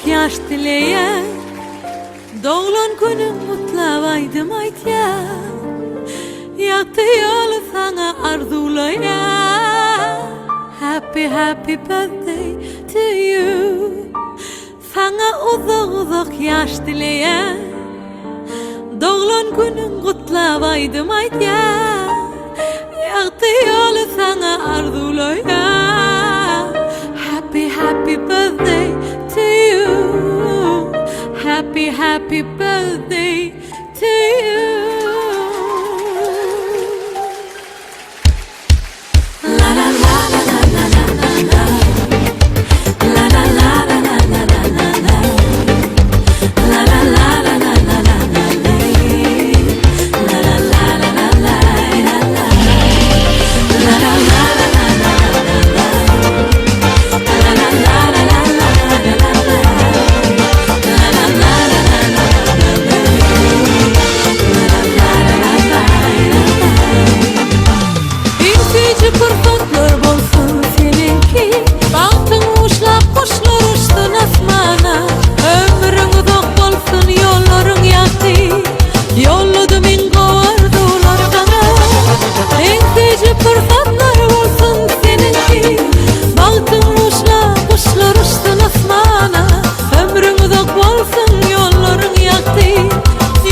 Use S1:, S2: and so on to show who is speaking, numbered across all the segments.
S1: ýaş dileýän Doglan günüň gutlap aýdym aýtýan Ýagty ýoly saňa arzuwlaýan Happy happy birthday to you Saňa uzak uzak ýaş dileýän Doglan günüň gutlap aýdym aýtýan Ýagty ýoly saňa arzuwlaýan Happy happy birthday to you Happy happy birthday to you Iň süýji pursatlar bolsun seniňki Bagtyň buşlap guşlar uçsun asmana Ömrüň uzak bolsun ýollaryň ýagty Ýolladym iň gowy arzuwlar saňa Iň süýji pursatlar bolsun seniňki Bagtyň buşlap guşlar uçsun asmana Ömrüň uzak bolsun ýollaryň ýagty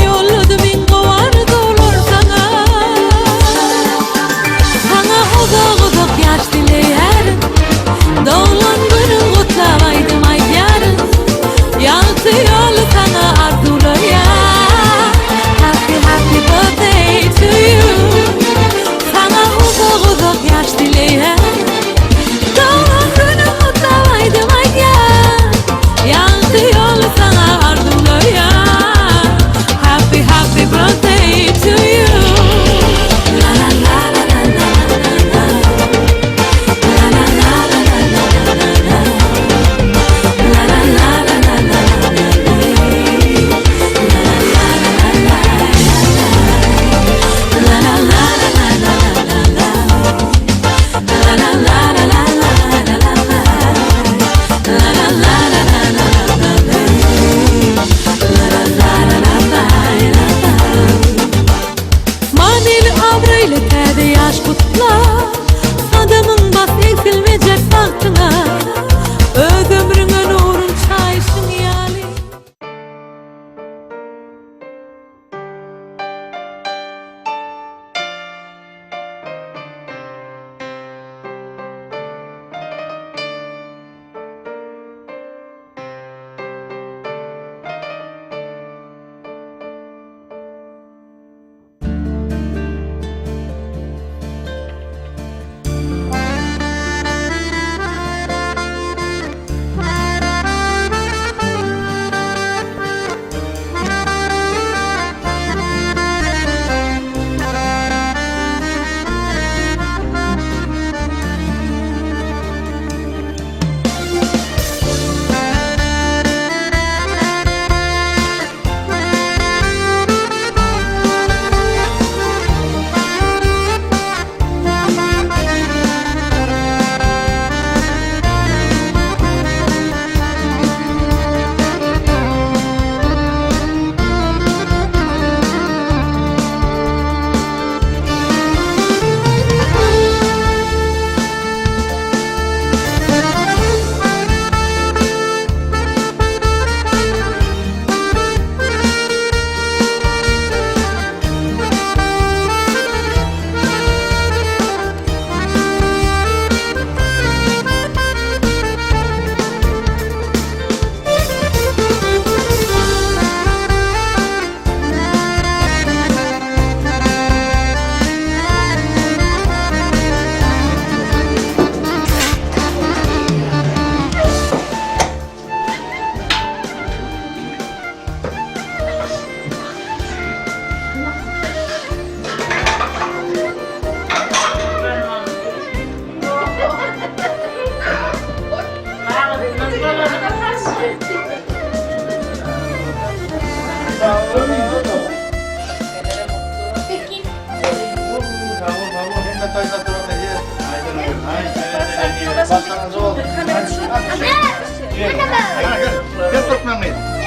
S1: Ýolladym iň gowy arzuwlar saňa Saňa uzak-uzak ýaş dileýärin Doglan günüň gutlap aýdym aýdýaryn Ýagty ýoly saňa arzuwlaýan Happy happy birthday to you Saňa uzak-uzak ýaş dileýärin Doglan günüň gutlap aýdym aýdýan Ýagty ýoly saňa arzuwlaýan Happy happy birthday to you La la la la la la la la La la la la la la la la La la la la la la la la La la la la la la la la La la la la la la la la la La la la la la la la la Manyly abraýly täze ýaş gutla Gadamyň bas egsilmejek bagtyňa Öz ömrüňe nurun çaýyşyň ýaly.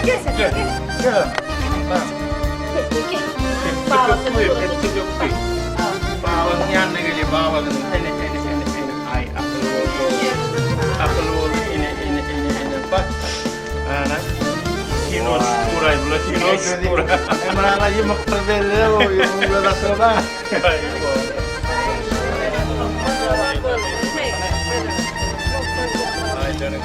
S2: Gel sen.
S3: Gel.
S2: Gel.
S3: Gel. Hepsi döktü. Babanın yanına geliyor babanın. Ene ene ene ene. Ay akıllı oldu. Akıllı oldu. Ene ene ene ene. Bak. Ana. Kino çukuray. Bula kino çukuray.
S4: Emrah'a yumuktur belli o yumukla da sonra.
S3: Ay, Ay canım.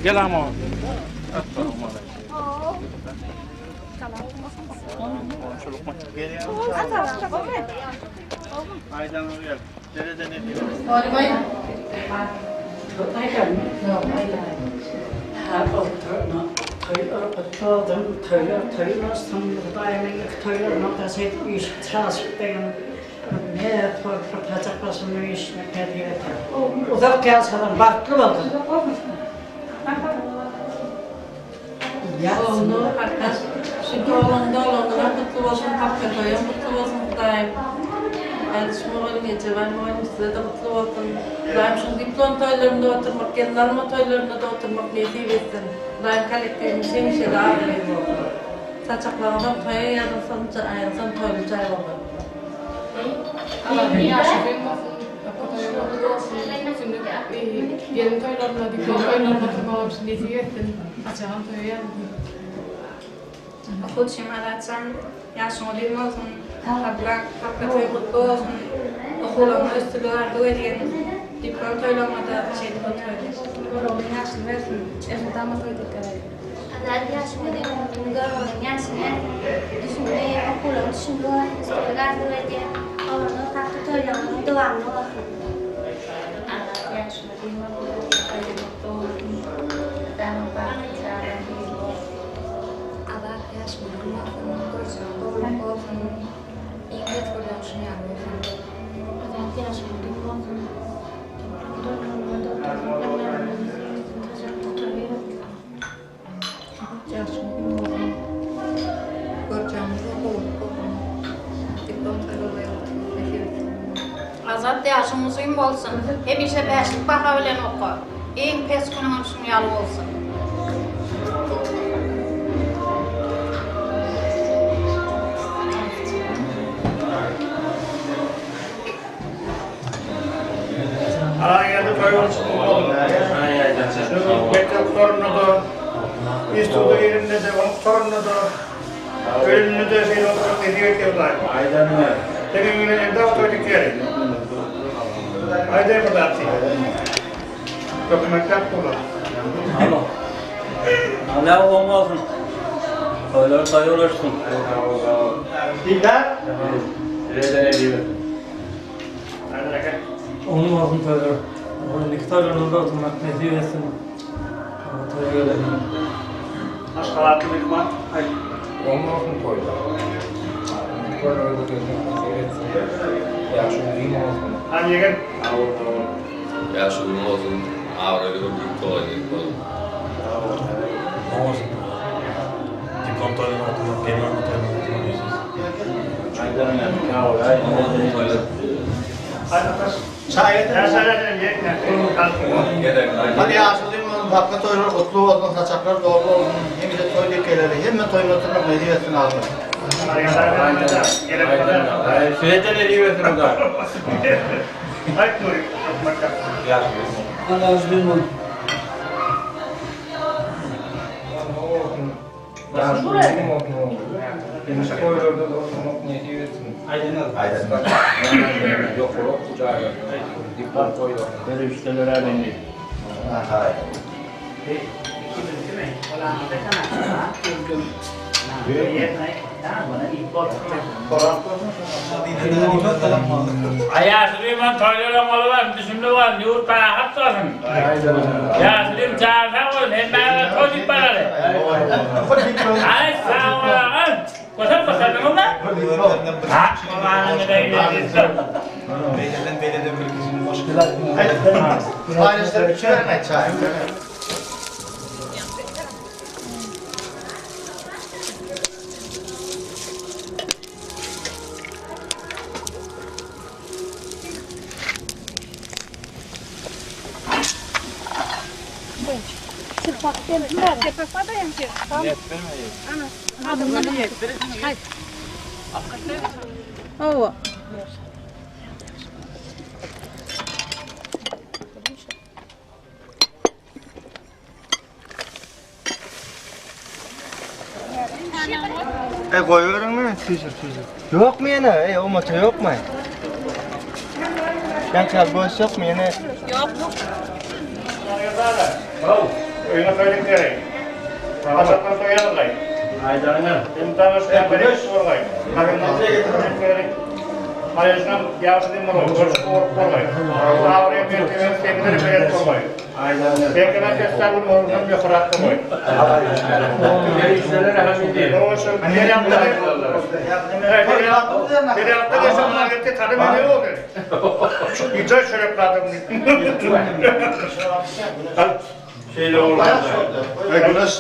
S3: Gel ama. Aydan gel. Derede ne diyor?
S5: Uzak ýaşadan bagtly bolsun.
S1: Oğlu, arkadaş, şu doğlan doğlanlara kutlu olsun, kapka toyun kutlu olsun Hudaýym. Erdiş mugallym, Ejebay mugallym size de kutlu olsun. Hudaýym şu diplom toýlarynda oturmak, gelin alma toýlarynda da oturmak nesip etsin. Hudaýym kollektiwimiz hemişe de agzybir bolsun. Saçaklaryňyzam toýa ýazylsyn, aýyňyzam toýly jaý bolsun.
S6: Allah'ın yaşı olsun, toýlar olsun, şimdi gelin toýlaryna, diplom toýlaryna oturmak nesip etsin. Açagan toýa ýazylsyn.
S7: Okuwçym Azatjan, ýaşyň uzyn bolsun, Hakda toý gutly bolsun, okuwlaryňda üstünlik arzuw edýän, diplom toýlaryňa-da şeýdip oturäýgin. Göroglyň ýaşyny bersin, elmydama toý diýip geläýgin.
S8: Azat ýaşyň uzyn bolsun, Göroglyň ýaşyny bersin, düşündi, okuwlaryň düşümli bolsun, üstünlik arzuw edýän, oglunyň hakda toýlaryňyzyň dowamly bolsun.
S7: Azat ýaşyň uzyn bolsun, toýuň gutly bolsun, dagyň bagty çaryň biri bolsun.
S9: Azat ýaşyň uzyn bolsun, görjegiň gowulyk bolsun, iň bet görýän şuň ýaly bolsun.
S8: Azat ýaşyň uzyn bolsun, diplom toýlaryňda oturmak nesip etsin, saçakda toý bolsun.
S9: Azat ýaşyň uzyn bolsun, görjegiňiz gowulyk bolsun, diplom toýlarda oturmak nesip etsin.
S10: Azat ýaşyň uzyn bolsun, hemişe bäşlik baha bilen oka. Iň pes günüňem şuň ýaly bolsun.
S3: Alanya'da toý olsun. Şu mektep torunu da, institutda yerinde de, onun torunu da, ölümünü de şeyde oturup hediye ediyorlar.
S4: Aydan ne?
S3: Senin yine evde oturduk yeri. Haydi burada atayım. Çok mektep burada.
S11: Alo. Allah olmasın. Toýlar toý olsun.
S4: Dildar. Derede ne diyor?
S3: Hadi gel.
S12: Onun olsun toýlar. Onun toýlarynda oturmak nesip etsin. Toýa gelelim.
S3: Aşgabatly myhman. Haydi.
S13: Onun olsun toýlar. Toýlarda gelmek nesip etsin. Ýaşy uzyn olsun.
S3: Hadi gel.
S14: Ýaşy uzyn olsun, abraýly bir büyük toý bolsun.
S15: Olsun. Diplom toýlaryna oturmak, gelin alma toýlaryna oturmak nesip
S14: Olsun toýlar.
S3: Hadi ataş.
S4: Çay getir.
S3: Gerek.
S4: Hadi ýaşy uzyn bolsun, hakda toýlar gutly bolsun, saçaklar dogry bolsun. Hemişe toý dikeleri, hemme toýuna oturmak nesip etsin Allah.
S13: Size ne diyorsun o da?
S3: Haydi Nuri. Mektep.
S12: Allah uzun olsun.
S13: Ýaşy uzyn olsun. Benim toýlarda da oturmak nesip etsin.
S4: Aydın
S13: Yok yok kucağı. Diplom toýlar.
S4: Böyle müşteriler önemli. Hayır.
S2: Ýaşulyman toýlaryň goly bolsun, düşümli bolsun, ýurt parahat bolsun. Ýaşulym jany sag bolsun, hemmäňize toý diýip baraly. Aý, sag bolaň. Goşa goşadyňyzmy? Ha,
S4: Beýleden beýleden bir kişini hoş Paýlaşdyryp içiberin çaý.
S7: Hawa.
S4: Ey goýberiň meni süýjür süýjür. Ýokmy ýene? Ey o maça ýokmy? Ýaňky ýaly goýuş ýokmy ýene?
S7: Ýok.
S3: Haw, öýüne toýluk bereý. Saçakdan toý algaý. Aýdaryňa. Imtanyş berek bolgaý. Haýyşdan ýagşy dem bolgaý. Görüşip bolup bolgaý. Abraý mertebe semdir berek bolgaý. Berkeden sesler gün orundan ýokarak bolgaý. Şeýle boldy.
S4: Güneş.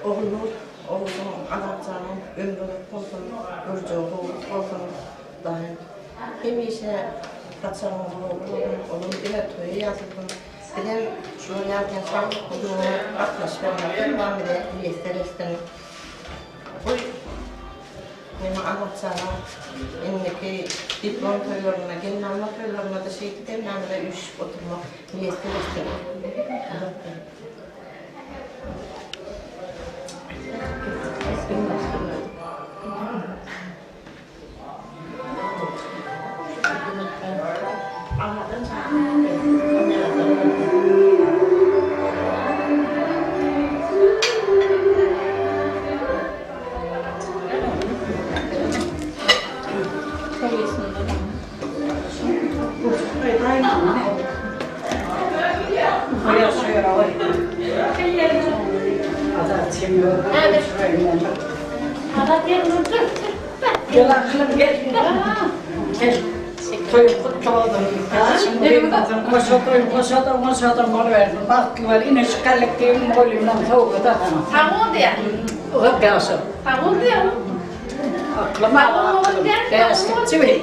S16: Ogulnur, ogluň Azat janyň ömri uzak bolsun, görjegi gowulyk bolsun, Hudaýym hemişe saçagyňyz bol bolsun, olam diňe toýa ýazylsyn, bizem şular ýaly şatlykly güne gatnaşyp bermek hökman bize miýesser etsin. Goý, meniň Azat janyň indiki diplom toýlarynda, gelnalma toýlarynda-da şeýdip hemmämize üýşüp oturmak miýesser etsin.
S5: Gel aklym gel. Gel. Toý kutly bolsun. Goşa toý, goşa da, goşa da bolubersin. Bagtly bol. Ine şu kollektiwiň mugallymlaryň sowgady sana.
S10: Sag bol diýýär.
S5: Uzak ýaşa.
S10: Sag bol diýýär.
S5: Aklym aklym. Bäşlikçi bi.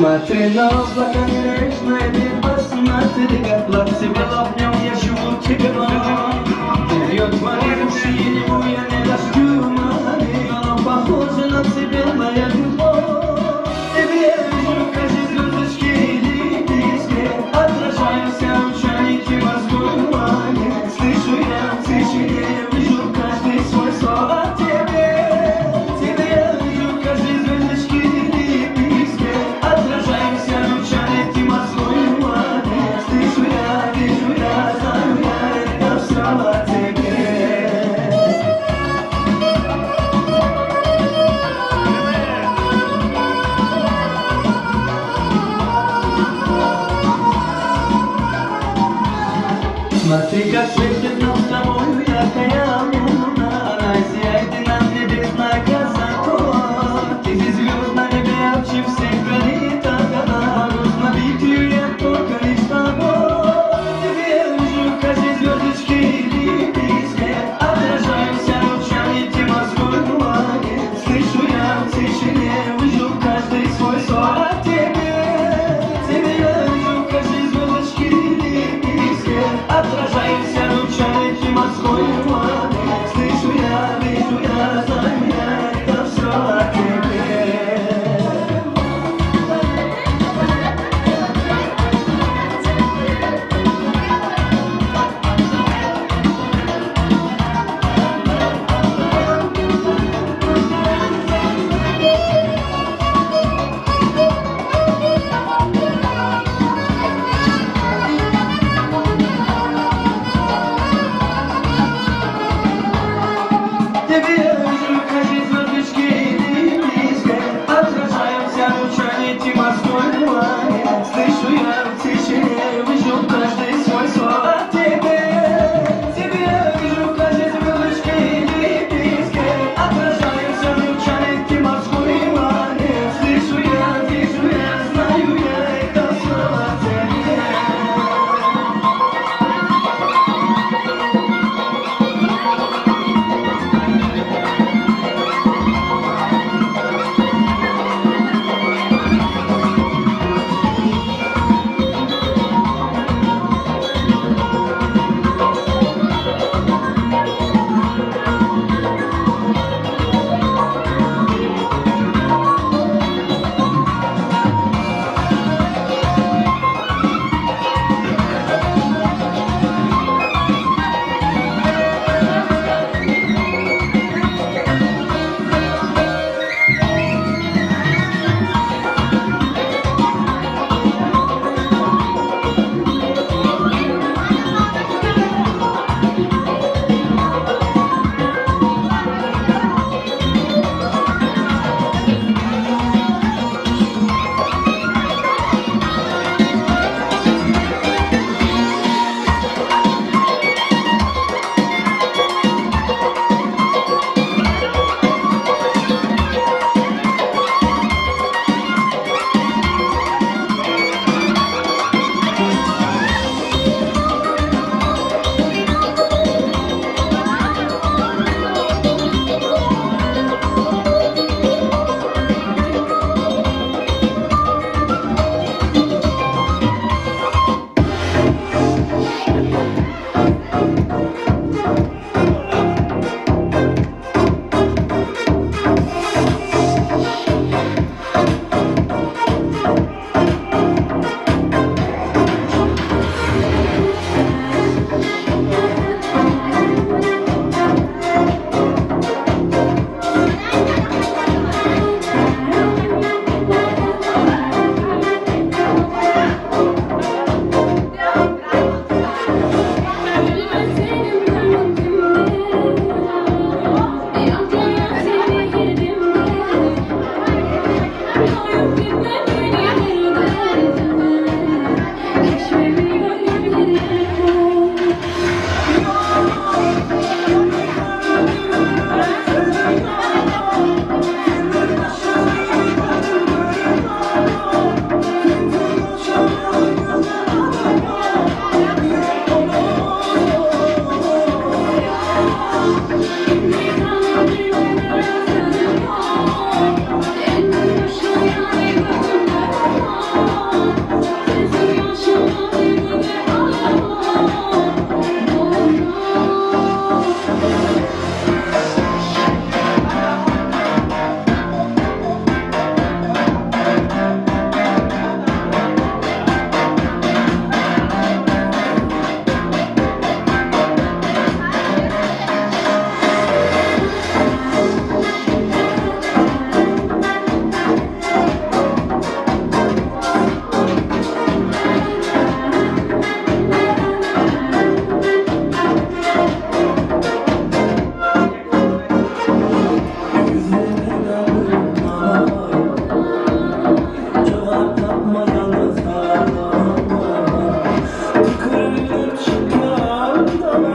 S17: Смотри на облака нежное небо, смотри, как платье было в нем, я живу тебе. Ее твои души, не я не дождю, оно похоже на тебя, моя любовь. Тебе я вижу каждой звездочке или песне, отражаемся в чайнике морской тумане. Слышу я в тишине, вижу каждый свой сон о тебе. Тебе я вижу каждой звездочке или песне, отражаемся в чайнике морской тумане. Слышу я, вижу я, знаю я, это все о тебе. Смотри, как светит нам с тобою яркая луна Она сияет и нам небесная красота Ты звезд на небе ярче всех горит она Могу снабить ее я только лишь тобой Тебе я вижу в каждой звездочке или песне Отражаемся лучами те морской тумане Слышу я в тишине, вижу каждый свой сон о тебе Тебе я вижу в каждой звездочке или песне Отражаемся лучами те морской тумане.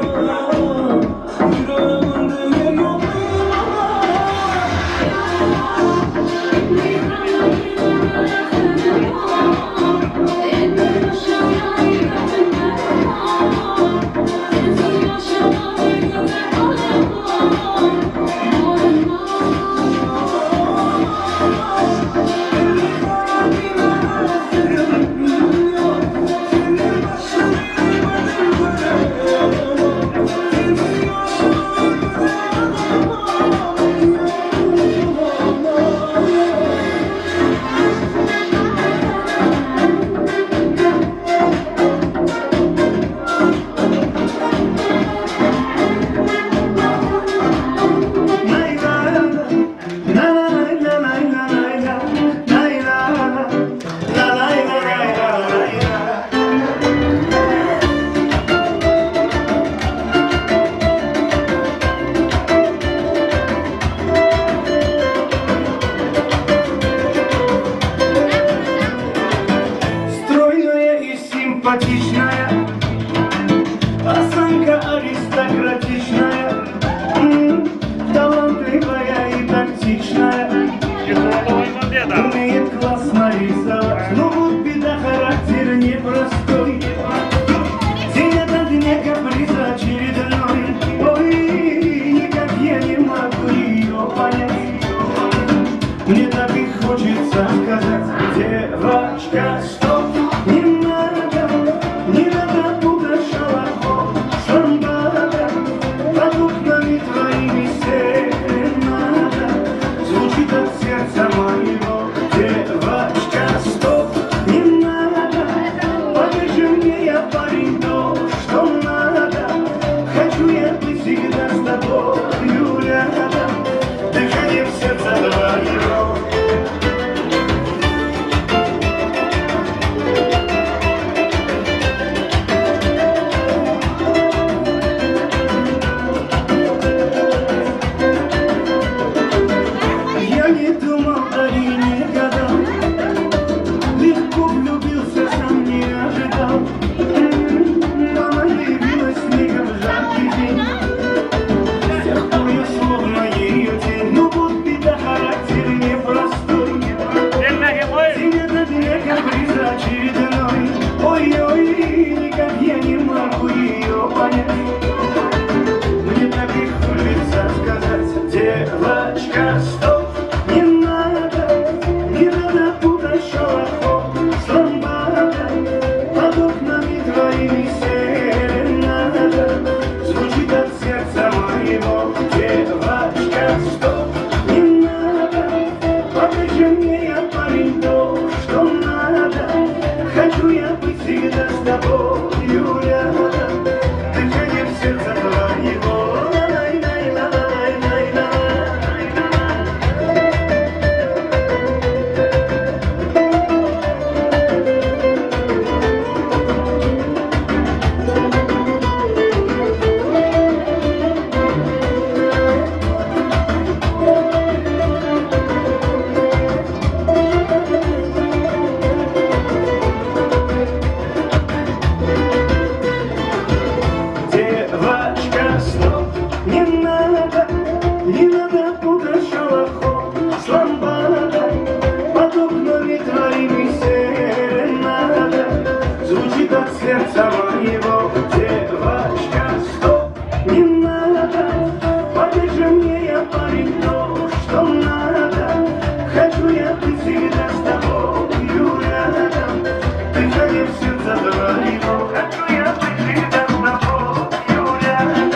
S17: Ýüregimde ýer ýokmy maňa? Стройная и симпатичная, Осанка аристократичная, м, Талантливая и тактичная, Умеет классно рисовать, но вот беда, характер непростой. День ото дня каприз очередной, Ой, никак я не могу ее понять. Мне так и хочется сказать, девочка, стоп, не надо, не надо путать шалахо с ламбадой, под окнами твоими серенада звучит от сердца моего, девочка, стоп, не надо, поверь мне, я парень то, что надо, хочу я быть всегда с тобою рядом, дыханием сердца твоего. Я не думал, да и не гадал, Легко влюбился, сам не ожидал. Она явилась снегом в жаркий день. С тех пор я словно ее тень. Ну вот беда, характер непростой. День ото дня каприз очередной. Ой-ой, никак я не могу ее понять. Мне так и хочется сказать, девочка, стоп, не надо, не надо путать шалахо с ламбадой, под окнами твоими серенада звучит от сердца моего, девочка, стоп, не надо, поверь мне, я парень то, что надо, хочу я быть всегда с тобою рядом, дыханием сердца твоего. Девочка, стоп, не надо, не надо путать шалахо с ламбадой. Под окнами твоими серенада звучит от сердца моего. Девочка, стоп, не надо, поверь же мне, я парень то, что надо. Хочу я быть всегда с тобою рядом, дыханием сердца твоего. Хочу я быть всегда с тобою рядом.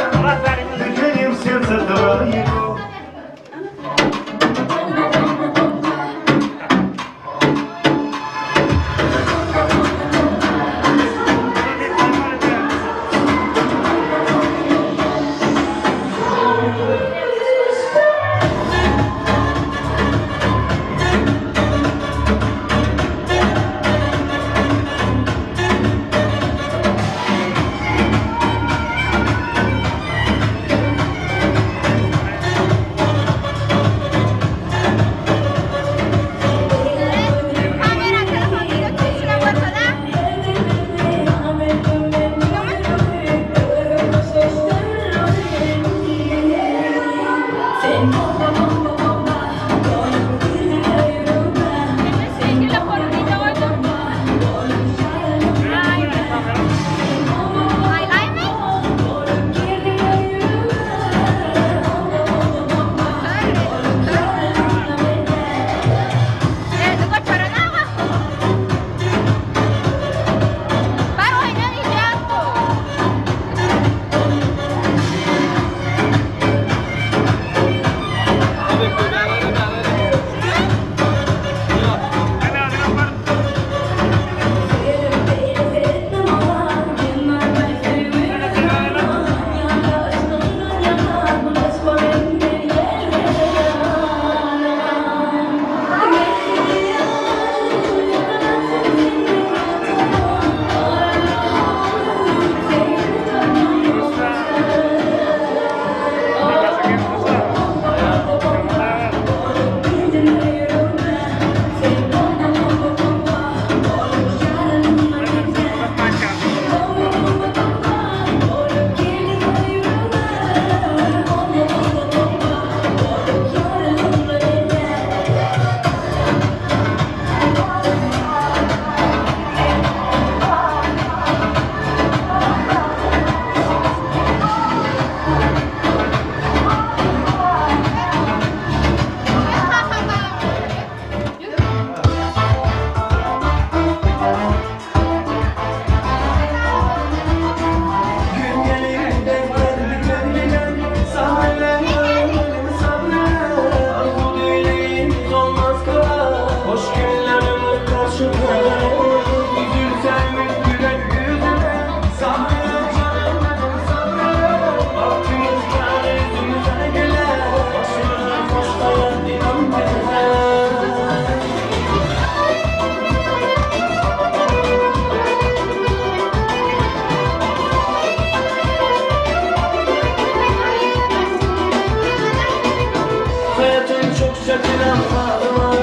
S17: sazy bar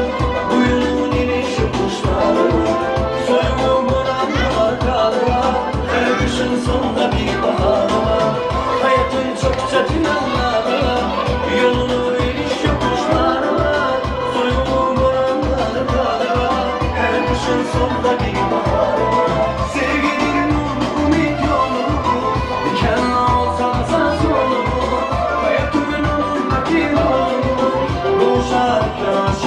S17: Bu ýoluň iniş ýokuşlary bar Soýugy boranlar gary bar Her gyşyň soňunda bir bahary bar Haýatyň çokça synanlary bar Ýoluň iniş ýokuşlary bar Soýugy boranlar gary bar Her gyşyň soňunda bir bahary bar Sevginin nurly umyt ýoly Dikenli bolsa saz ýoly Haýatyň önündäki ýoly Gowşar ýaş.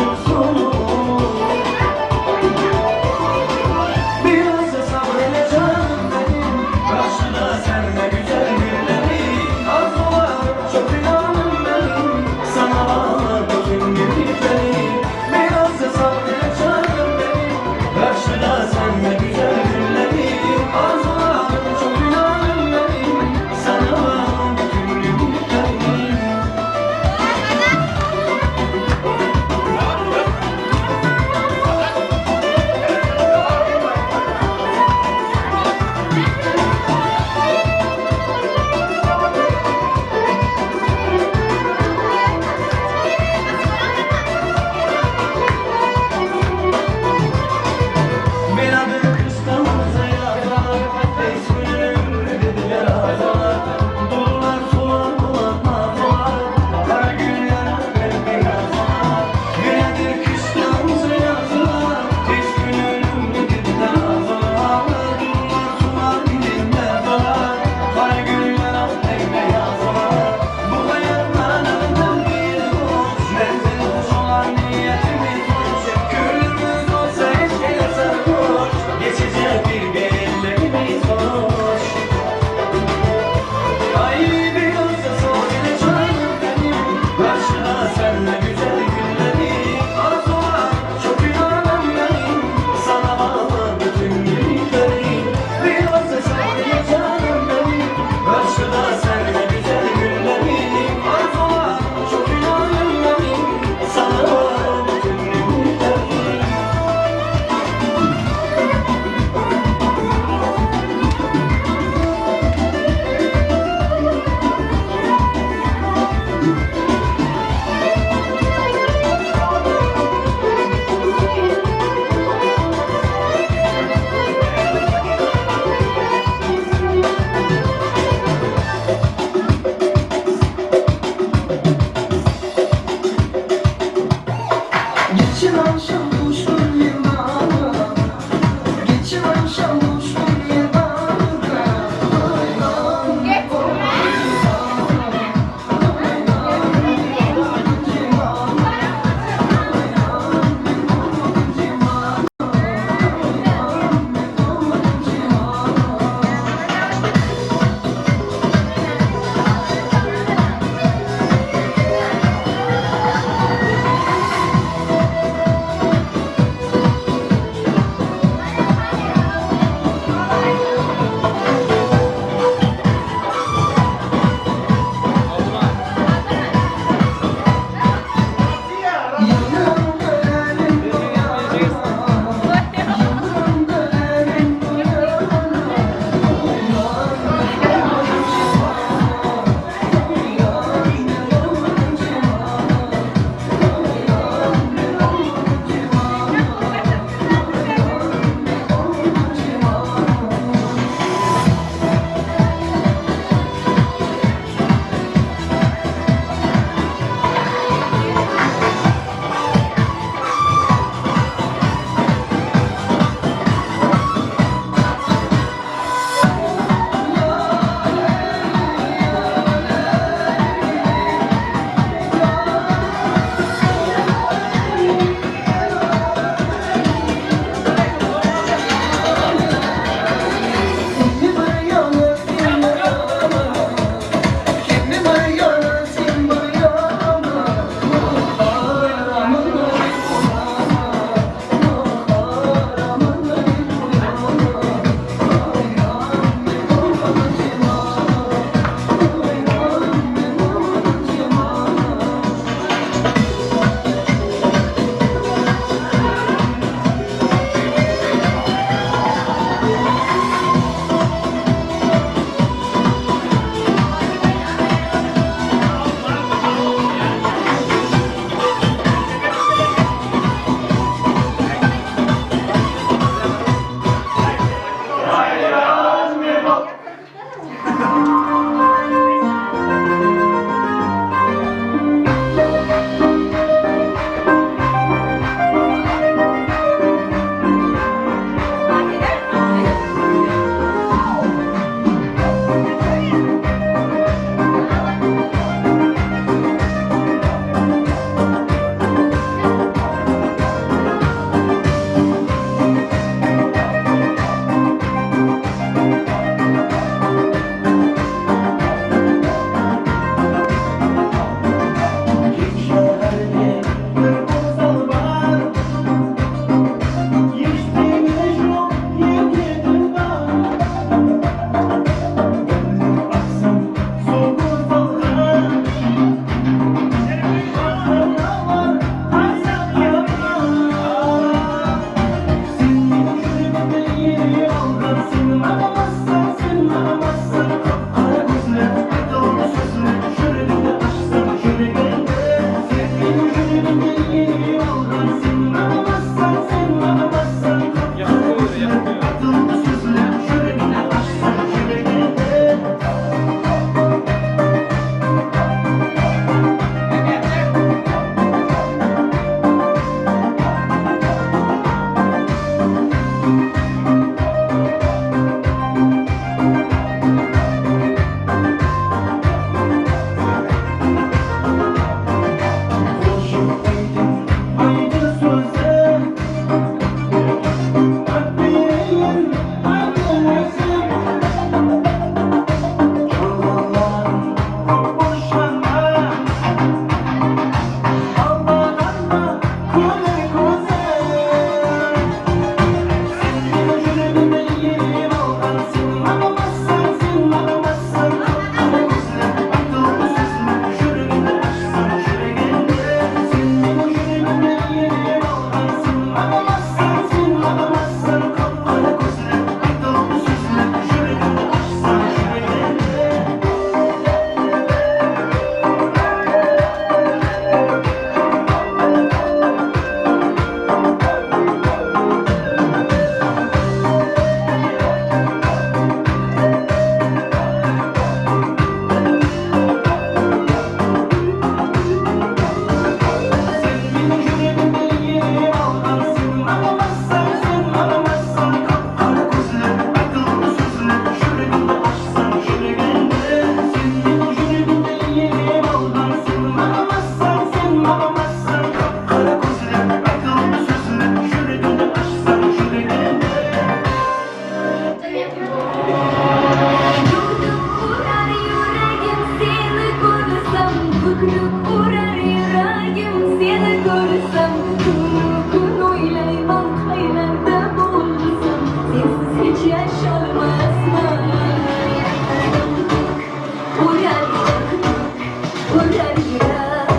S1: Urar ýürek.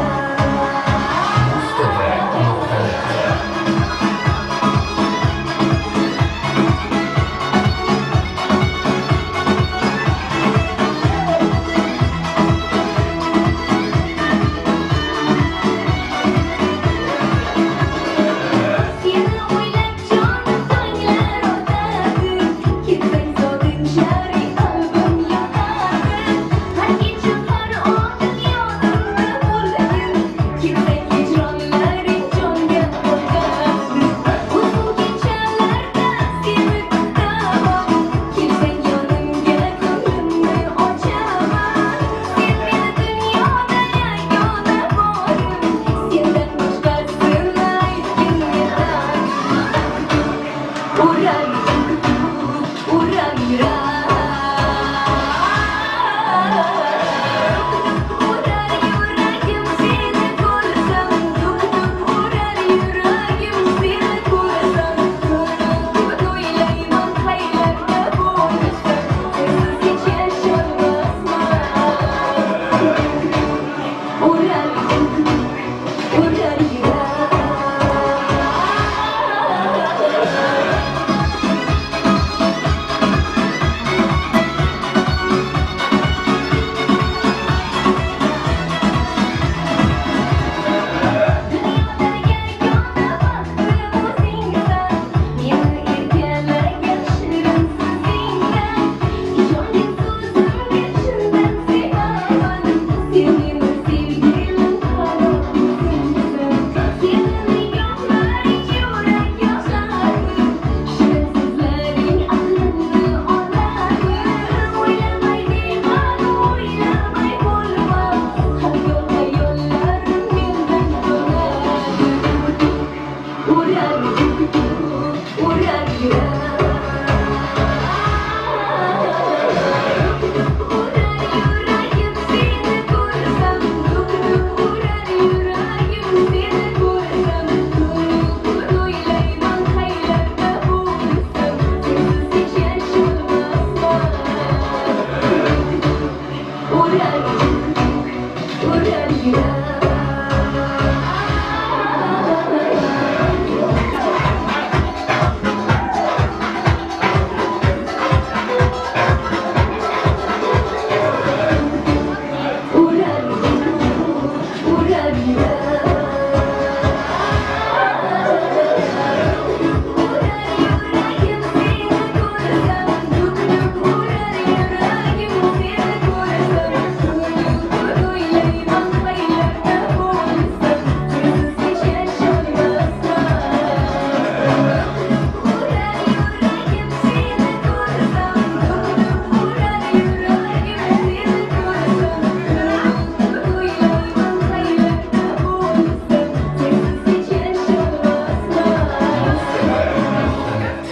S13: Muztv.net.
S1: Seni oýlap janym daňlar otady, Gitseň sogunçary kalbym ýanady. Har gije har onuň ýanynda bolaýyn, Gitseň hijranlaryň janga batady. Uzun gijelerde seni kutaman, Gelseň ýanymga köňlümni oçaman. Sen meni dünýada ýagana borun, Senden başgasyna aýtgyn men Urar ýürek, urar ýürek. Urar ýüregim seni görsem, Duk-duk urar ýüregim seni görsem. Kün-gün oýlaýman haýlarda bolsam, Sensiz hiç ýaşalmazman. Urar ýürek, urar ýürek. Dünýada ýegana bagtym o'ziňsan, Meni erkelegen şirin sözüňden, Işongin sözüňge çyndan sevaman, Sen meniň sevgilim halalymsyň. Seniň ýoklar ýürek ýaşardy, Şirin sözleriň aklyňy alardy. Oýlamay diýman, oýlamay bolmaz, Hatda haýallarym menden dönedi. Urar ýürek, urar ýürek. Urar ýüregim seni görsem, Duk-duk urar ýüregim seni görsem. Kün-gün oýlaýman haýlarda bolsam, Sensiz hiç ýaşalmazman. Urar ýürek, urar ýürek. Urar ýürek, urar ýürek. Urar ýüregim seni görsem, Duk-duk urar ýüregim seni görsem. Kün-gün oýlaýman haýlarda bolsam, Sensiz hiç ýaşalmazman. Urar ýüregim seni görsem, Duk-duk urar ýüregim seni görsem. Kün-gün oýlaýman haýlarda bolsam, Sensiz hiç ýaşalmazman.
S13: Muztv.net.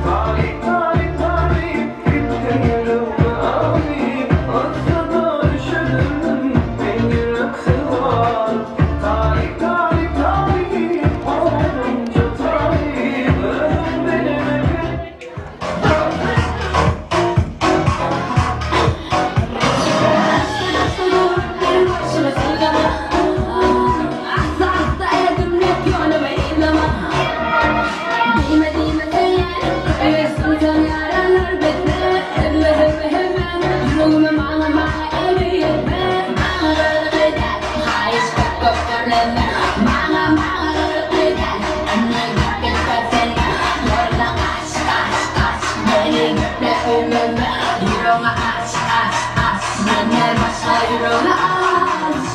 S17: Talip talip talip gittin ýüregime alyp Atsa-da üşedim men ýüreksiz galyp Talip talip talip oldumça talyp Özüm bilemedim.
S1: Asta-asta dur, meni başyma sylgama. Asta-asta ädimläp ýolumy yzlama. Diýme, diýme söýýänim, öýesim tanýaranlar betme. Hemme, hemme, hemmäni ýüregime maňa, maňa elmi ýetme. Maňa gyzykly däl, haýyş köp, köp gürleme. Maňa, maňa gyzykly däl, indi git, git kösenme. Ýolda gaç, gaç, gaç, meni gürle öýleme. Ýüregiňi aç, aç, aç, menden başga ýüregiňi aç.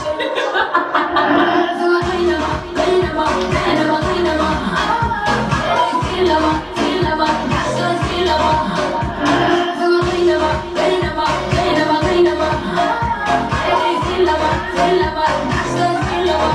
S1: Özüňi gynama, gynama, gynama, gynama. Sylama, sylama, başga sylama. Özüňi gynama, gynama, gynama, gynama. Sylama, sylama, başga sylama.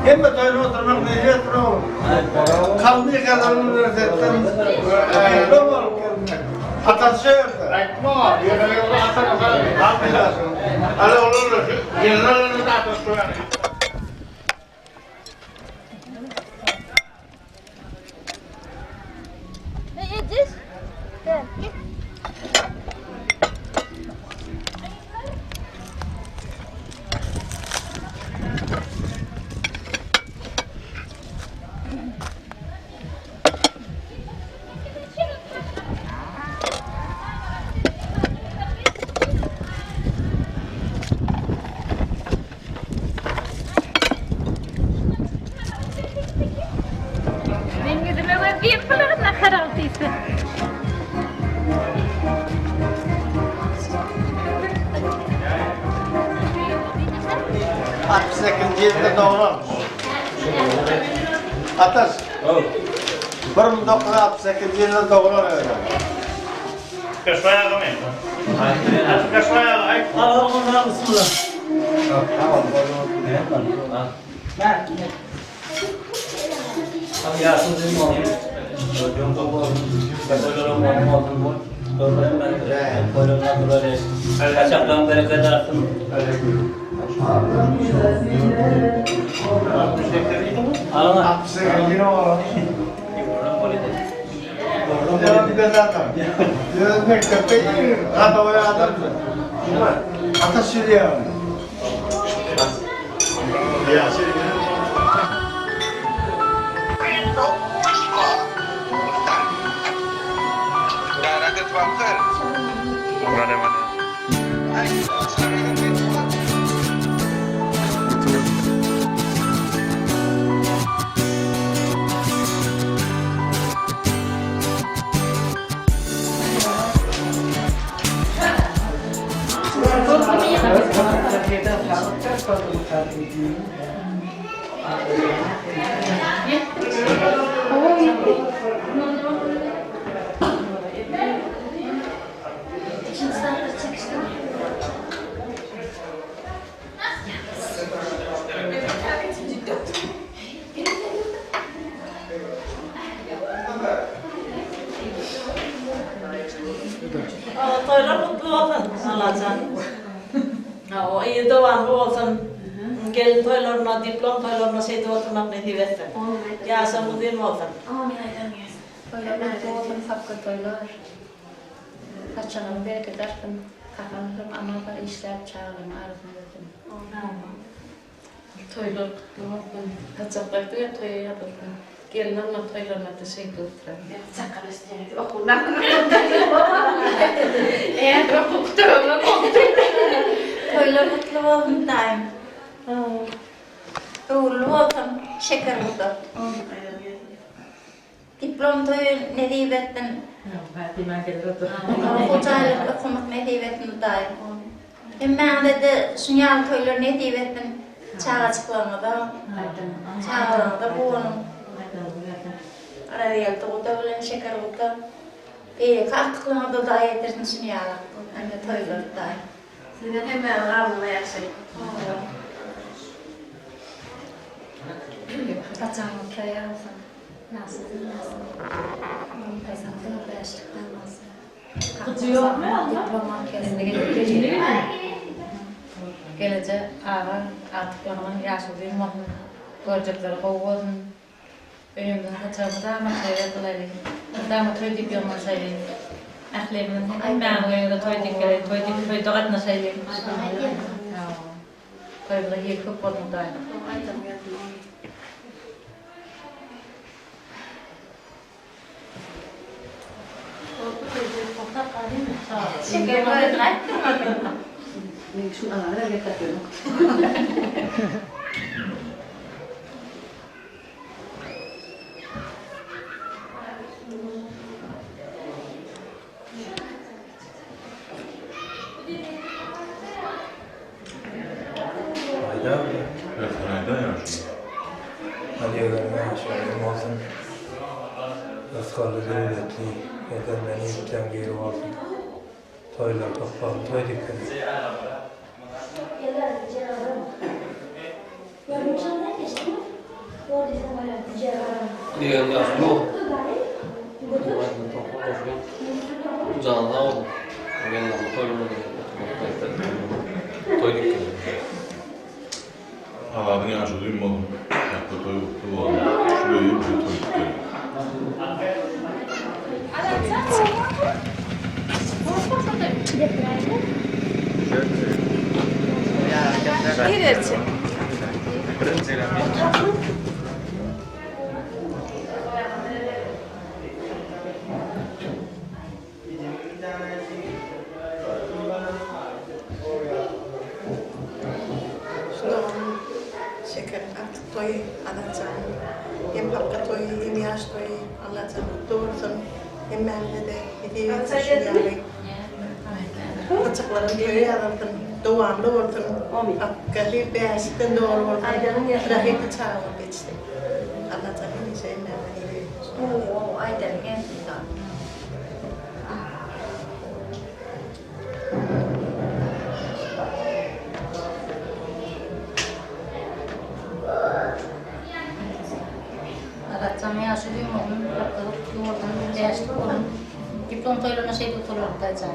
S4: Hemme toýuna oturmak nesip oglum. Kalby gazan uniwersitetden diplom alyp gelmek. Atasy şu ýerde.
S3: Aýtma, ýöne Ala olar şu general atasy şu ýerde.
S1: Men ýüzüme göz diýip bular nahar al diýse.
S4: Altmyş sekizinji ýylda doglan. Ataş. 1968-nji ýylda doglan özi.
S2: Kaşlaýagymy? Kaşlaýagy aýt.
S11: Saçakdan bereket alsyn.
S4: Öz mekdepde gadawy adamdy. Ataş ýürýär.
S8: Ikinji zatlar çekişdi.
S16: Toýlar gutly bolsun Allajan. Hawa, ýyl dowamly bolsun. Gelin toýlaryna, diplom toýlaryna şeýdip oturmak nesip etsin. Ýaşaň uzyn bolsun.
S9: Amin aýdan gelsin. Toýlar gutly bolsun sapga toýlar. Saçagyňyz bereket artsyn. Kakaňyz hem aman sag işläp çagalarynyň arasyna girsin.
S6: Toýlar gutly bolsun. Saçaklar diňe toýa ýazylsyn. Gelin almak toýlarynada şeýdip oturan.
S10: Toýlar gutly bolsun daýym. Öwrüli bolsun şeker guda. Diplom toýy nesip etsin. Okuw jaýlarda okamak nesip etsin Hudaýym. Hemmäňize-de şuny ýaly toýlar nesip etsin. Çagajyklaryňyza, çagalaryňyza guwanyň. Arazgeldi guda bilen Şeker guda. Beýleki agtyklaryňyza Hudaý ýetirsin şuny ýaly toýlary Hudaýym.
S7: Sizden hemmäniň arzuwyna ýagşy.
S9: Saçagyňyz taýýar bolsun. Geleje aga agtyklaryňyň ýaşy uzyn bolsun, görjekleri gowy bolsun. Öýümiziň saçagy mydama toýa ýazylaly. Mydama toý diýip ýygnanyşaýly. Ählimiziň hemmämiziň öýüňize toý diýip geleýin, toý diýip toýda gatnaşaýly. Toýumyza hil köp bolsun Hudaýym.
S15: Aýda Sen aýda ýaşuly.
S13: Hadi ýörenme ýaşuly bolsun. Rysgally döwletli edermen ýigitleň biri bolsun. Toýlar köp bolsun toý dikgin.
S14: Diýen ýaşuly ol. Jany sag bolsun. Gelin toýlama diýen. Toý dikgin.
S18: Azadyň ýaşy uzyn bolsun. Ýakda toý gutly bolsun. Şu öýe bize toý dikgin.
S16: Şeker agtyk toýy Azatjanyň hem halka toýy hem ýaş toýy Allajan gutly bolsun. Hemmämize-de nesip etsin şul ýaly saçaklaryň toýy ýazylsyn, dowamly bolsun, Hakgaty bäşikden doly bolsun, rahimli çaga bolup ýetişsin. Allajan hemişe hemmämize nesip etsin.
S10: Azatjan ýaşy uzyn bolsun, Hakda gutly bolsun, bäşlik bolsun. Diplom toýlaryna şeýdip oturardyk daýjan.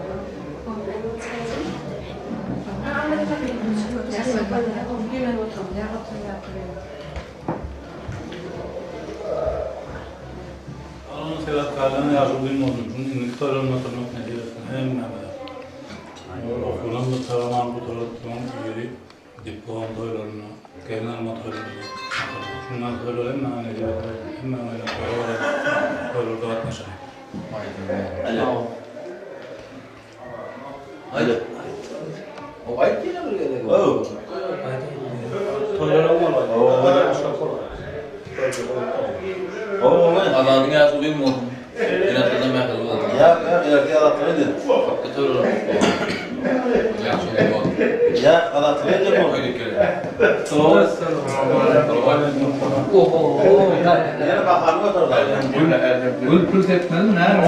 S18: Onuň sebäpkärlerine ýaşy uzyn bolsun, şuny indiki toýlarynda oturmak nesip etsin hemmämize. Okuwdan da tagaman gutaryp soň iri Diplom toýlarynda, gelin alma toýlarynda şundan toýlar hemmäňe nesip etsin, hemmäňe toýa baralyň, toýlarda gatnaşalyň.
S14: Azadyň ýaşy uzyn bolsun. Ene-atadan mähirli bolsun. Hakda toýlar gutly bolsun. Ýaşy uzyn bolsun.
S13: Gül pul sepmezmi näme?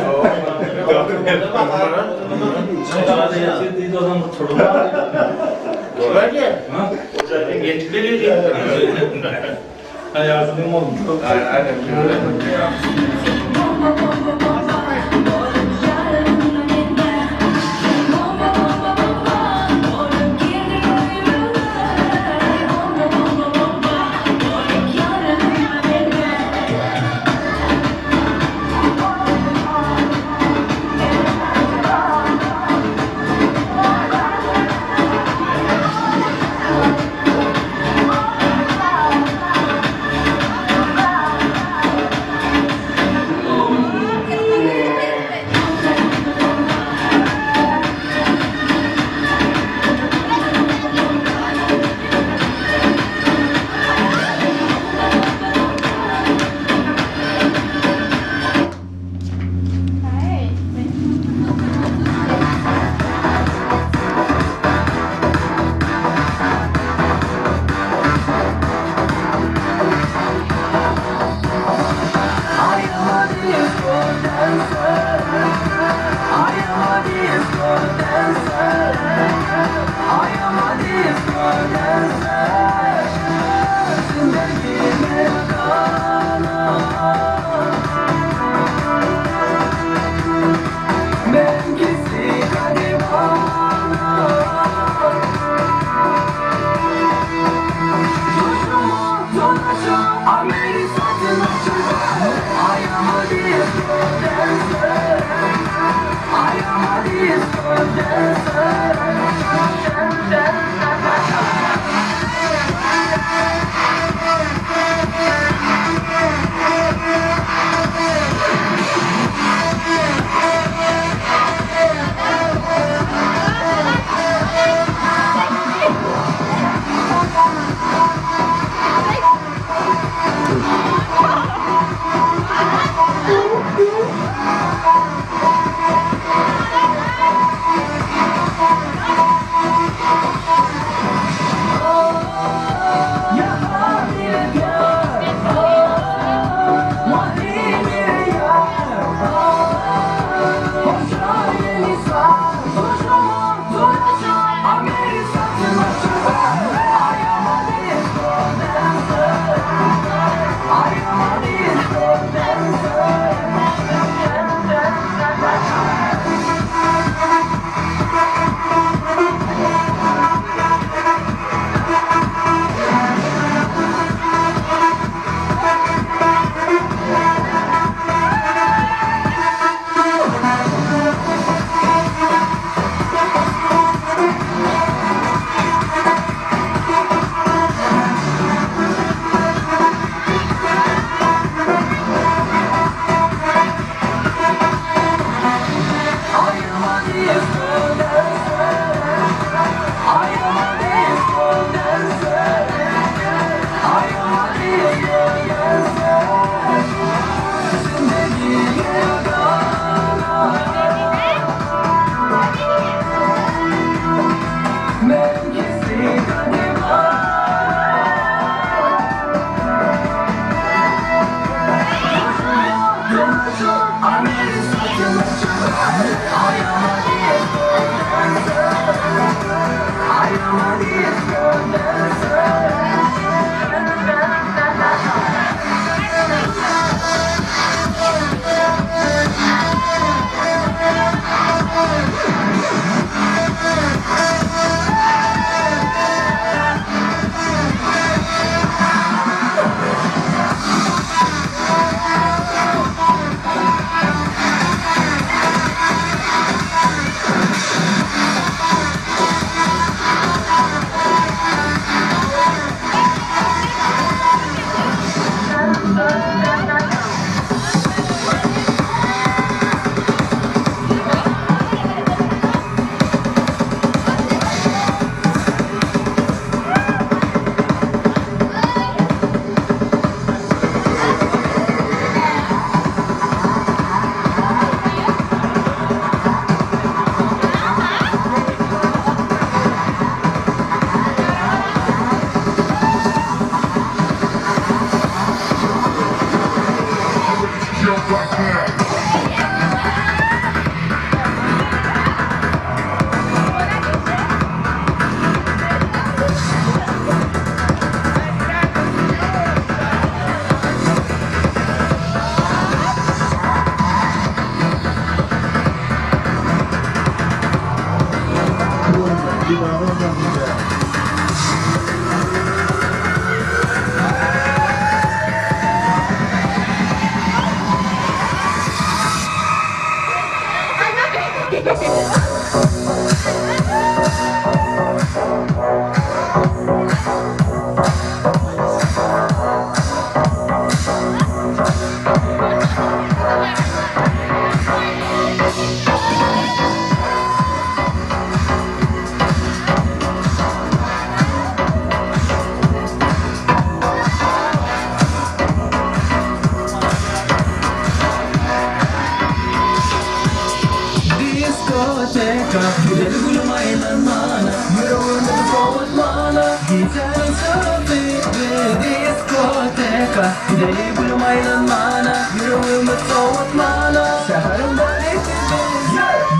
S17: Diskoteka Gideli gülüm aýlanmana Ýüregimi sowatmana Şäheriň dälisi biz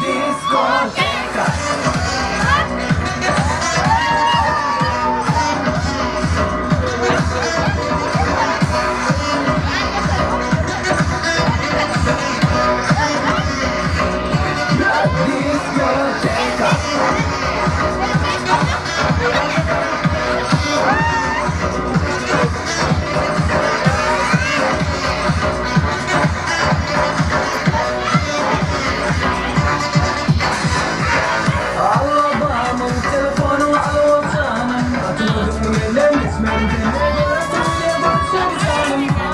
S17: Diskoteka. Diskoteka. Alabamyň telefonyň alo janym Gatnadyň gelen içmem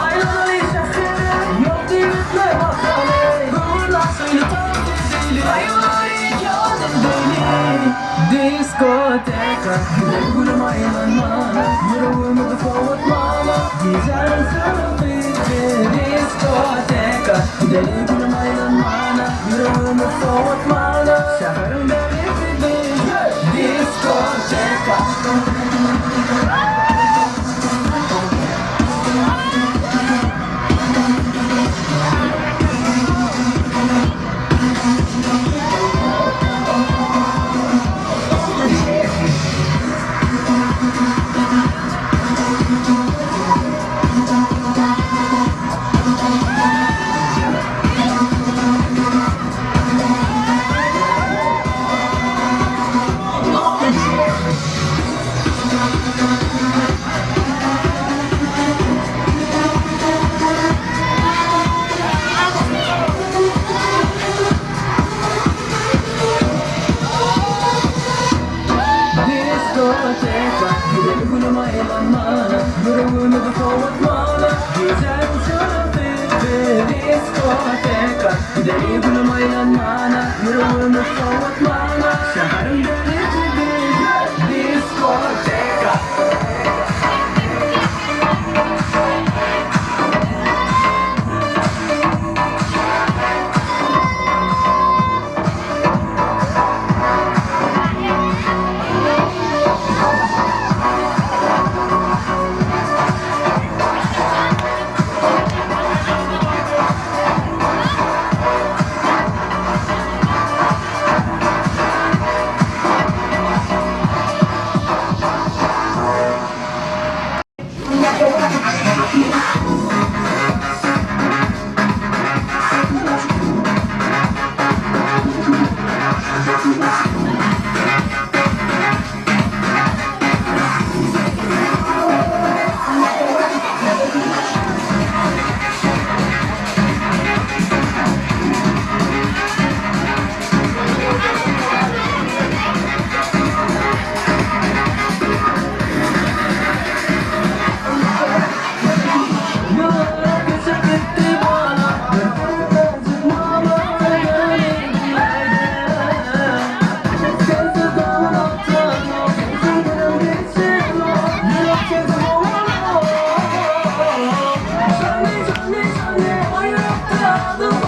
S17: Aýlanaly şähere Ýok diýmekle bahaly Göwün açaýly tans edeli Aýlanaly ýanym deli Diskoteka Gider gülüm aýlanmana Ýüregimizi sowatmana Gijäniň syry bizde Diskoteka Gideli gülüm aýlanmana Ýüregimizi sowatmana Şäheriň dälisi bizde Diskoteka. Diskoteka Gideli gülüm aýlanmana Ýüregimizi sowatmana Gijäniň syry bizde Diskoteka Gideli gülüm aýlanmana Ýüregimizi sowatmana Şäheriň dälisi bizde Diskoteka. Ýyllar geçip gitdi bana Bir Sensiz dağın Sensiz günüm geçiyor Yürek çizim Canı canı canı Ayırıp adım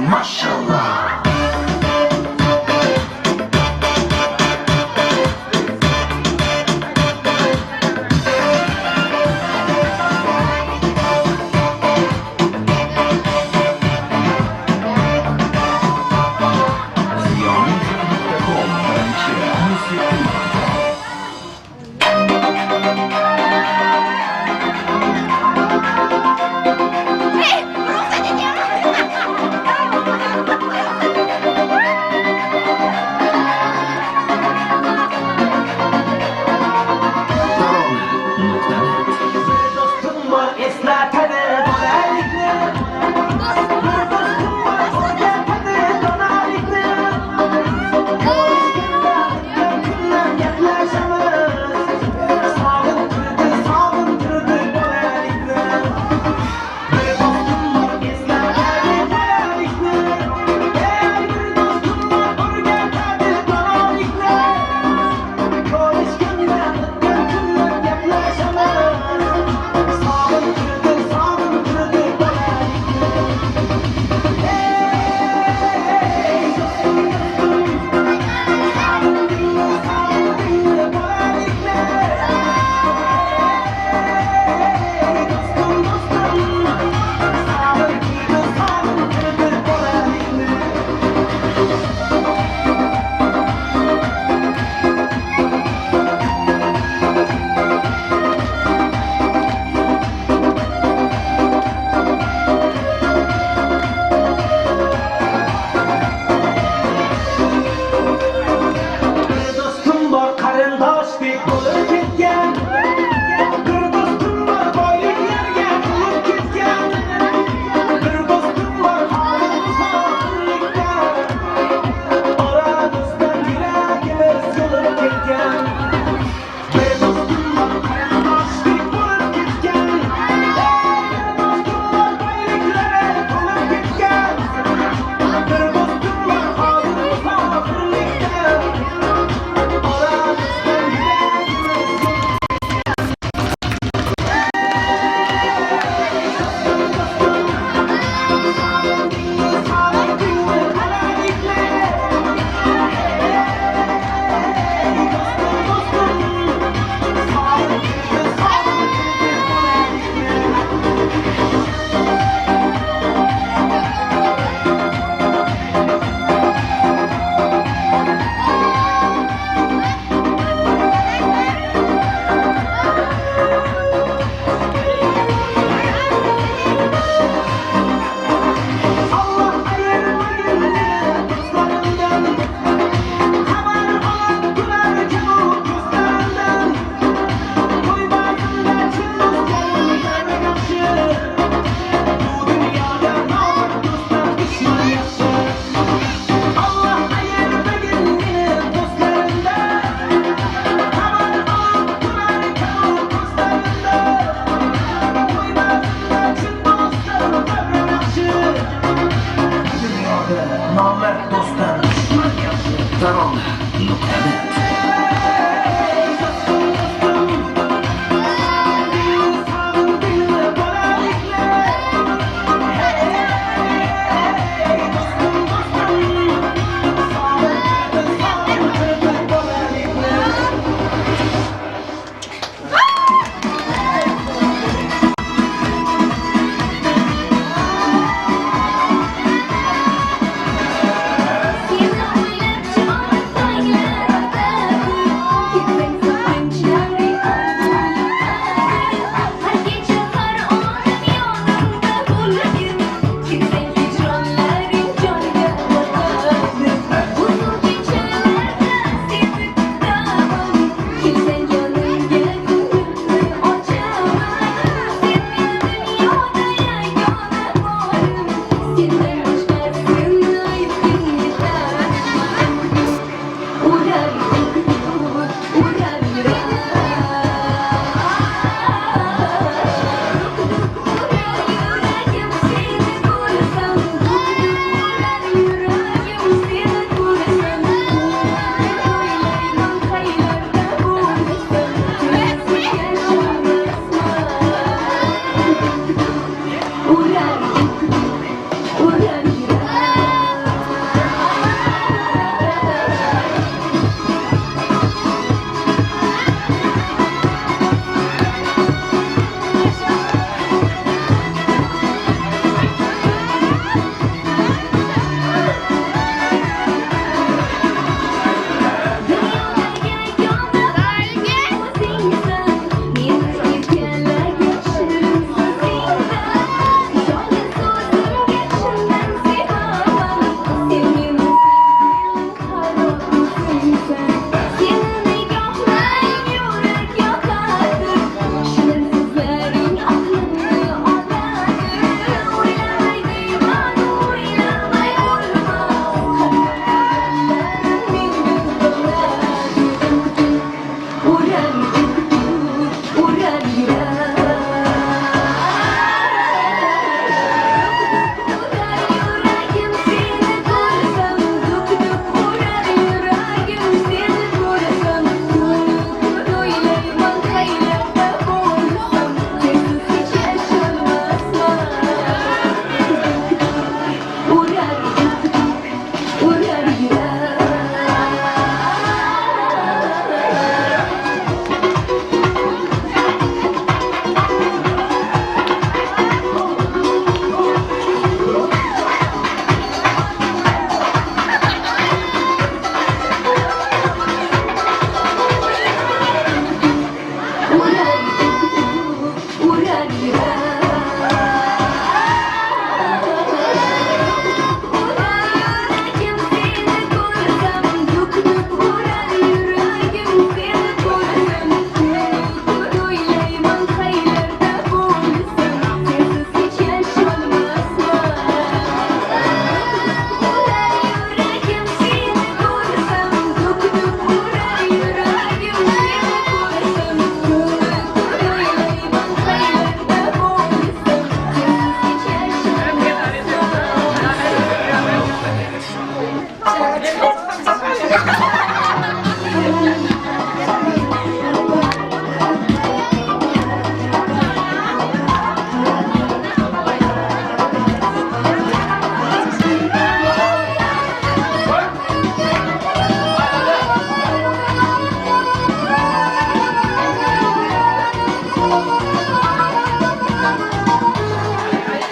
S17: Maşallah.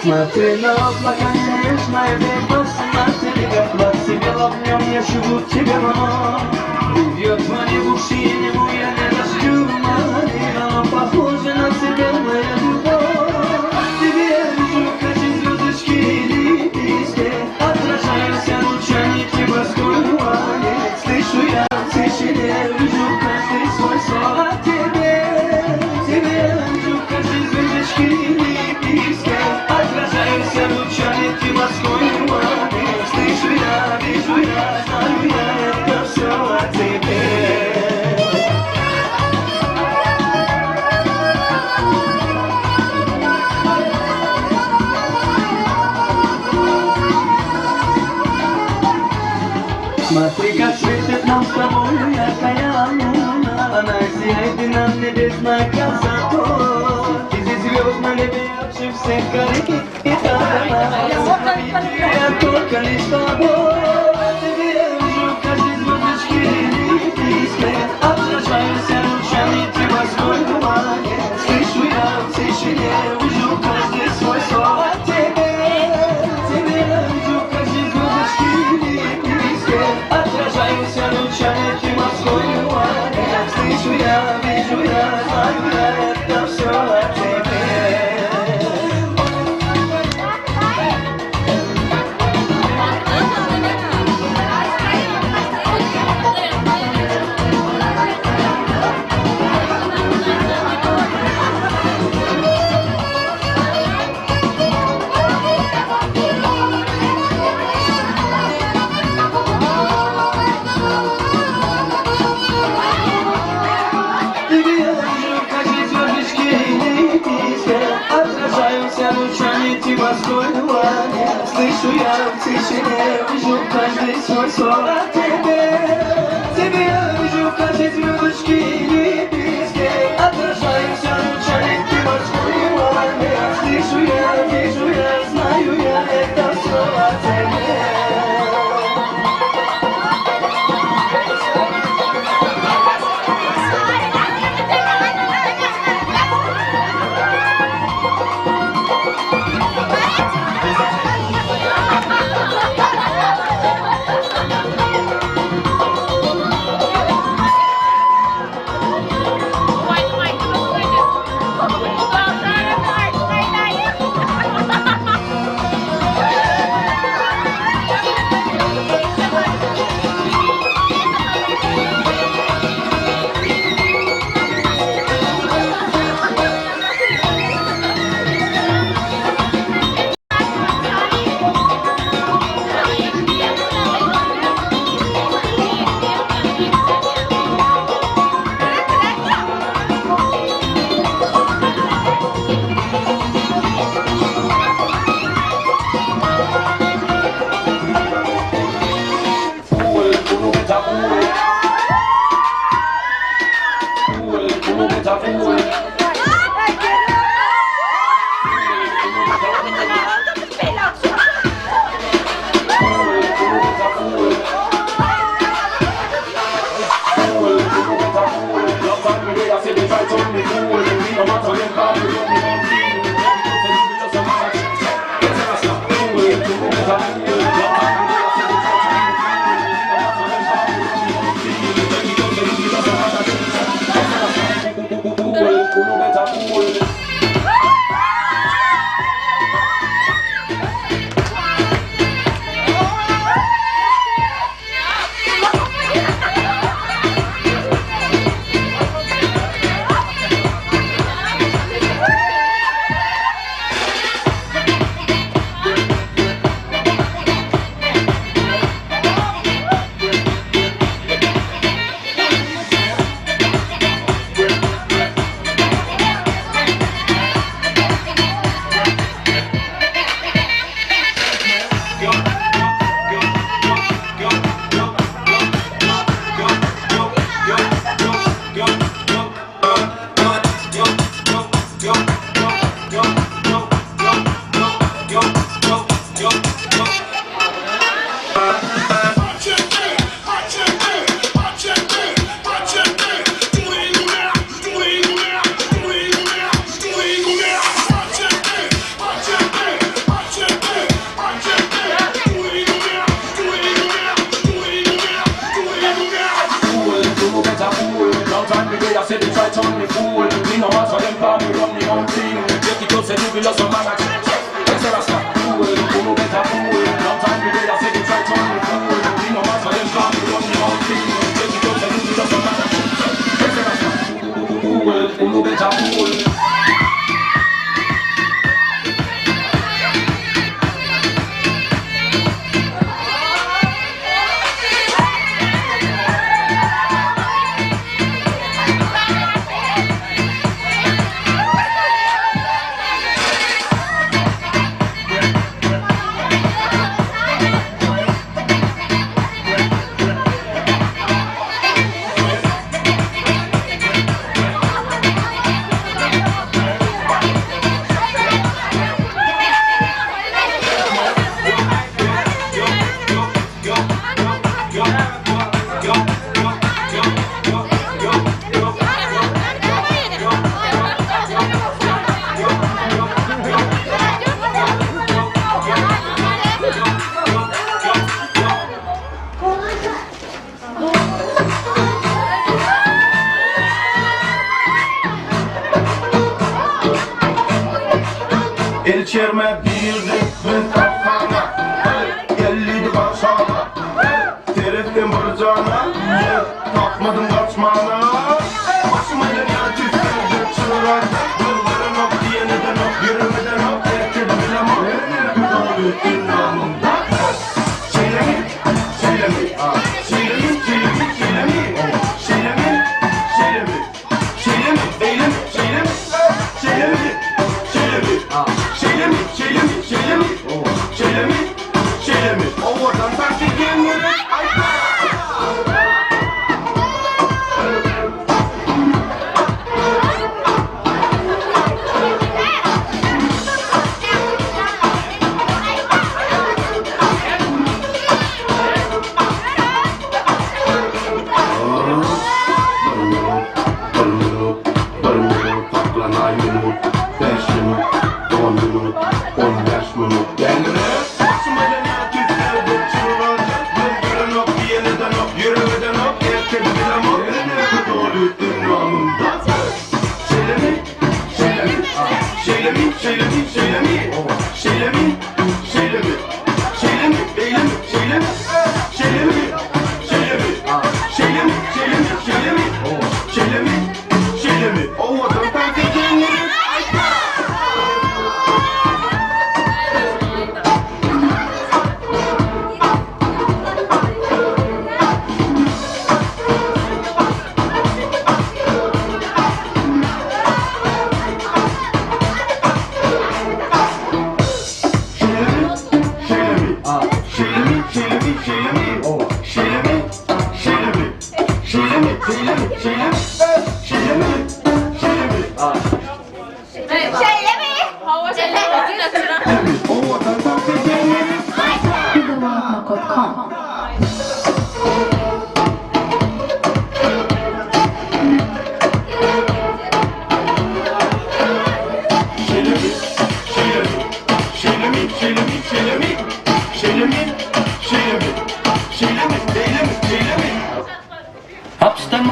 S17: Смотри на облака нежные, ты посмотри, как платье в нем я живу тебе Идет по небу синему, я не дождю, оно похоже на тебя, моя любовь. Тебе я вижу каждой звездочки лепестке, отражаются лучами морской вуали. Слышу я в тишине, вижу каждый свой сон о тебе. Тебе я вижу каждой звездочки лепестке, отражаются лучами морской вуали. Слышу я, вижу я, знаю я, это все о тебе. Смотри, как светит нам с тобой яркая луна, Она сияет и нам небесной красотой. И здесь звезд на небе ярче всех горит. Я только лишь с тобой. Тебе я вижу каждой звездочки лепестке, Отражаются лучами ты морской тумане. Слышу я в тишине, вижу каждый свой сон о тебе. Тебе я вижу каждой звездочки лепестке, Отражаются лучами ты морской тумане. Слышу я, вижу я, знаю я, это все о тебе. Тебе я вижу каждой звездочки лепестке, Отражаются лучами ты морской тумане. Слышу я в тишине, вижу каждый свой сон о тебе. Тебе я вижу каждой звездочки лепестке, Отражаются лучами ты морской тумане. Слышу я, вижу я, знаю я, это все о тебе.
S19: time me there, I say they try turn me fool. Me no matter them call me run me own thing. Take it out, say you will some man. They say Rasta cool, who no better fool. Long time me there, I say they try turn me fool. Me no matter them call me run me own thing. Take it out, say you will some man. They say Rasta cool, who no better fool.
S20: El çerme girdik biz athana Elliydi başana Serettim bir jana Tapmadym gaçmana Başyma dünýä tüsseldi çyrada Gözlerenok diýen edenok Ýürem edenok erkedi bilemok Güzel endamymda Şeýlemi? Şeýlemi? Şeýlemi? Şeýlemi? Şeýlemi? Şeýlemi? Şeýlemi? Şeýlemi? Beýlemi? Şeýlemi? Şeýlemi? Şeýlemi? Şeýlemi? Şeýlemi? Şeýlemi? Şeýlemi? Şeýlemi? Owadan taksi geňirek aýtma! Bir minut, bir minut, bir minut Saklanaý minut, bäş minut, on minut, on bäş minut Geňirek başyma dünýä tüsseldi çyrlady Göz görenok, diýen edenok, ýürek edenok, erkek bilemok Energy doly endamymda Şeýlemi? Şeýlemi? Şeýlemi? Şeýlemi? Şeýlemi? Şeýlemi? Şeýlemi? Şeýlemi? Beýlemi? Şeýlemi? Şeýlemi? Şeýlemi? Şeýlemi? Şeýlemi? Şeýlemi? Şeýlemi? Şeýlemi? Owadan tansy geňirek aýtma! Şeýlemi? Şeýlemi? Şeýlemi? Şeýlemi? Şeýlemi? Şeýlemi? Şeýlemi? Şeýlemi? Beýlemi? Şeýlemi? Şeýlemi? Şeýlemi?
S10: Şeýlemi? Hawa şeýle.
S20: Owadan tansy geňirek
S21: Google.com.
S20: Şeýlemi? Şeýlemi? Şeýlemi? Şeýlemi? Şeýlemi? Şeýlemi? Şeýlemi? Şeýlemi? Beýlemi? Şeýlemi?
S11: Hapsdan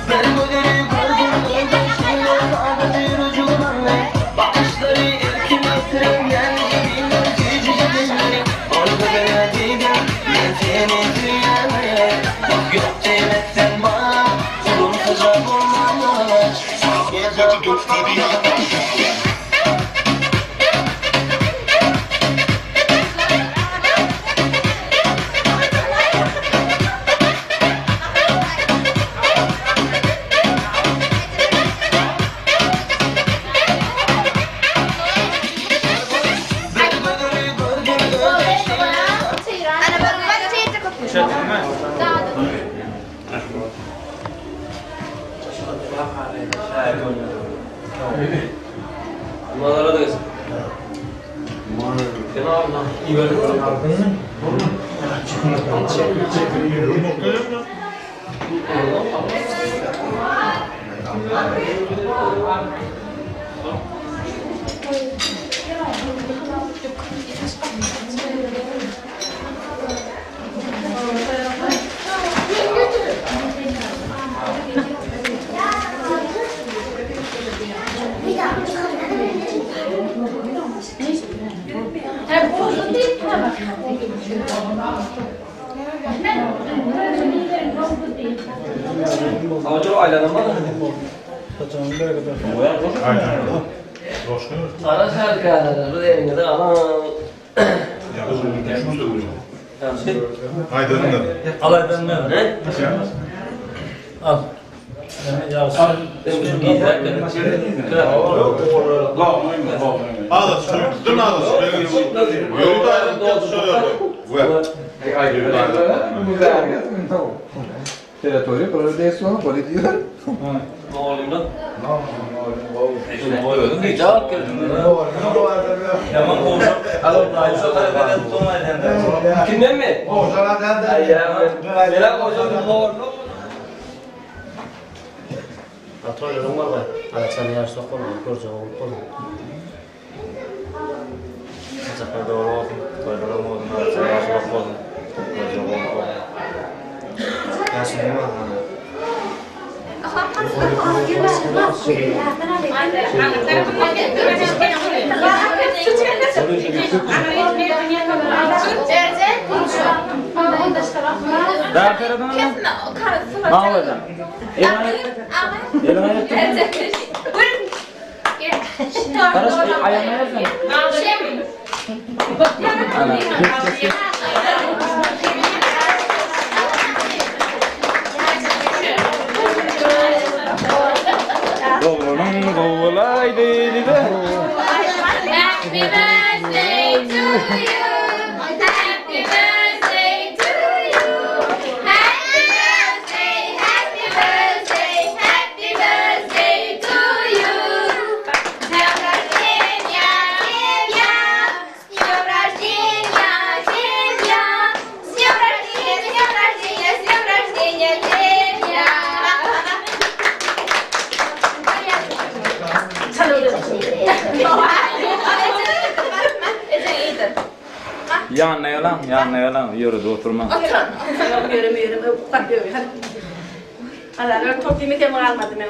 S17: Bir gözeli gördüm gözyaşıyla kalbi rücularla Bakışları ilkine tren gibi cici dilleri Orada beni ben seni duyamam Bak yok demezsen bana Kulum sıcak olmaz Gece
S14: Bunlara da gelsin. Sen abi lan. İyi ver.
S11: Ara şarkılar, bu eliňize alyň.
S21: Aýdanlar.
S12: Al aýdanlar.
S11: Ne?
S12: Al.
S13: Territorio progresso, politika.
S11: Mugallymdan. Özüň gije alyp geldiň.
S12: Yaman gowşak. Gowşak hareket edip durmaýan.
S11: Kimdenmi? Aýa, men gowşak mugallym.
S22: Toýlaryň bolgaý. Agaçlaryň ýaşy sok bolmaly, görjek bolup bolun. Saçaklar dogry bolsun, toýlaryň bolsun, agaçlaryň ýaşy sok bolsun, görjek bolup bolun. Ýaşy näme bolsun?
S17: Dogrunyň gowulaýdy diýdi.
S1: Happy birthday to you. Happy birthday to you. Happy birthday, happy birthday, happy birthday to you. С днем рождения тебя, с днем рождения тебя, с днем рождения, с днем рождения, с днем рождения тебя.
S17: Ýanyna gelaň, ýanyna gelaň, ýörede oturma.
S7: Ýöreme ýöreme uklap ýör. Alar top ýemesem galmady men.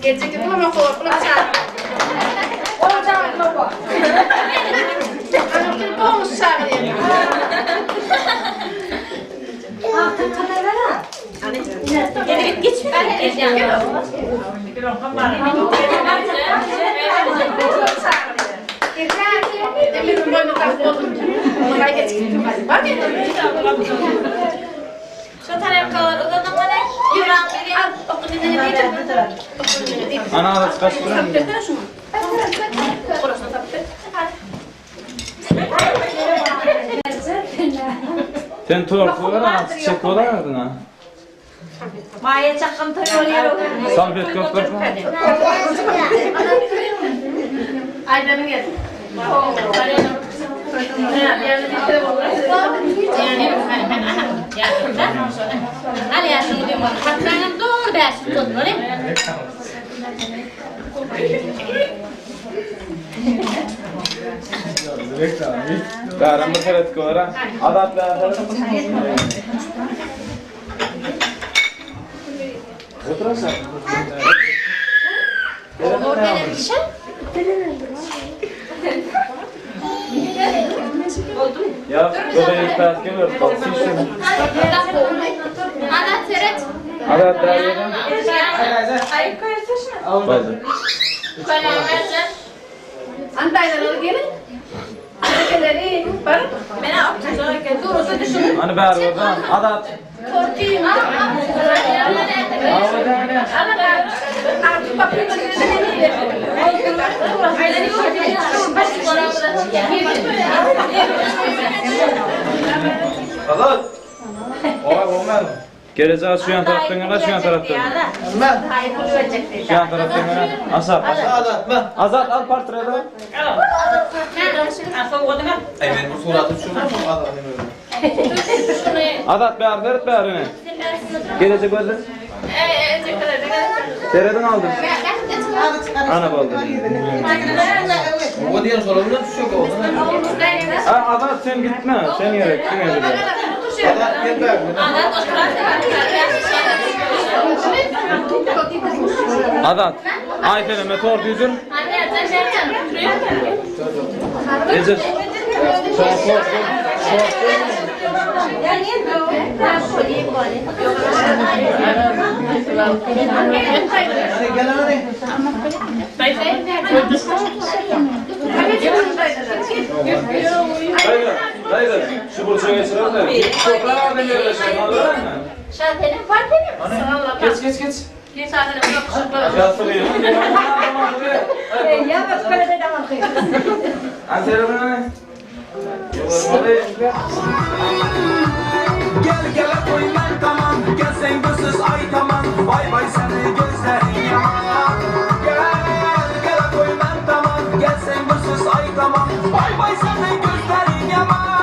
S7: Gelecek bulamam kowar, bulam çağır. Ola çağır, bu. Anam bonus çağır.
S17: Ana adat kaç duran? Sen tortu ver, az çek olardın ha.
S10: Maya çakım toy oluyor.
S17: Salfet köp
S7: Aydan'ın geldi.
S9: Al ýaşyny diýip, hatdan dur bäş tut, bolýar.
S17: Garam bir seret gora. Adat bäri. Oturasın. Ya göbeği iflas geliyor. Kalsın şunu.
S1: Ana seret.
S17: Adat bäri yerden.
S7: Ay koyasana.
S17: Bazı.
S7: Antaylar gelin. Anneleri var.
S17: Hani bäri oradan. Adat.
S3: Azat. Oy bolmaz.
S17: Geleceğe şu yan taraftan gel, şu yan taraftan. Şu yan taraftan gel. Asap.
S3: Azat, ben.
S17: Azat al portreti.
S3: Ay ben bu suratı düşürdüm. Azat.
S5: Azat bäri seret bärine. Geleje gözle. Serediň aldym. Ana boldy.
S14: O diýen şolar bilen düşjek o.
S5: Ha Azat sen gitme. Sen gerek. Sen gerek.
S3: Azat gel bäri.
S5: Azat. Aýseneme tort ýüzür. Eje. Tort, tort, tort. Daýza, daýza, şu burça geçirer-de. Köpräk adam ýerleşsin, alýarmy? Geç, geç, geç.
S17: Gel gel koy ben tamam Gel sen gözsüz ay tamam Bay bay seni gözlerin yaman Gel gel koy ben tamam Gel sen gözsüz ay tamam Bay bay seni gözlerin yaman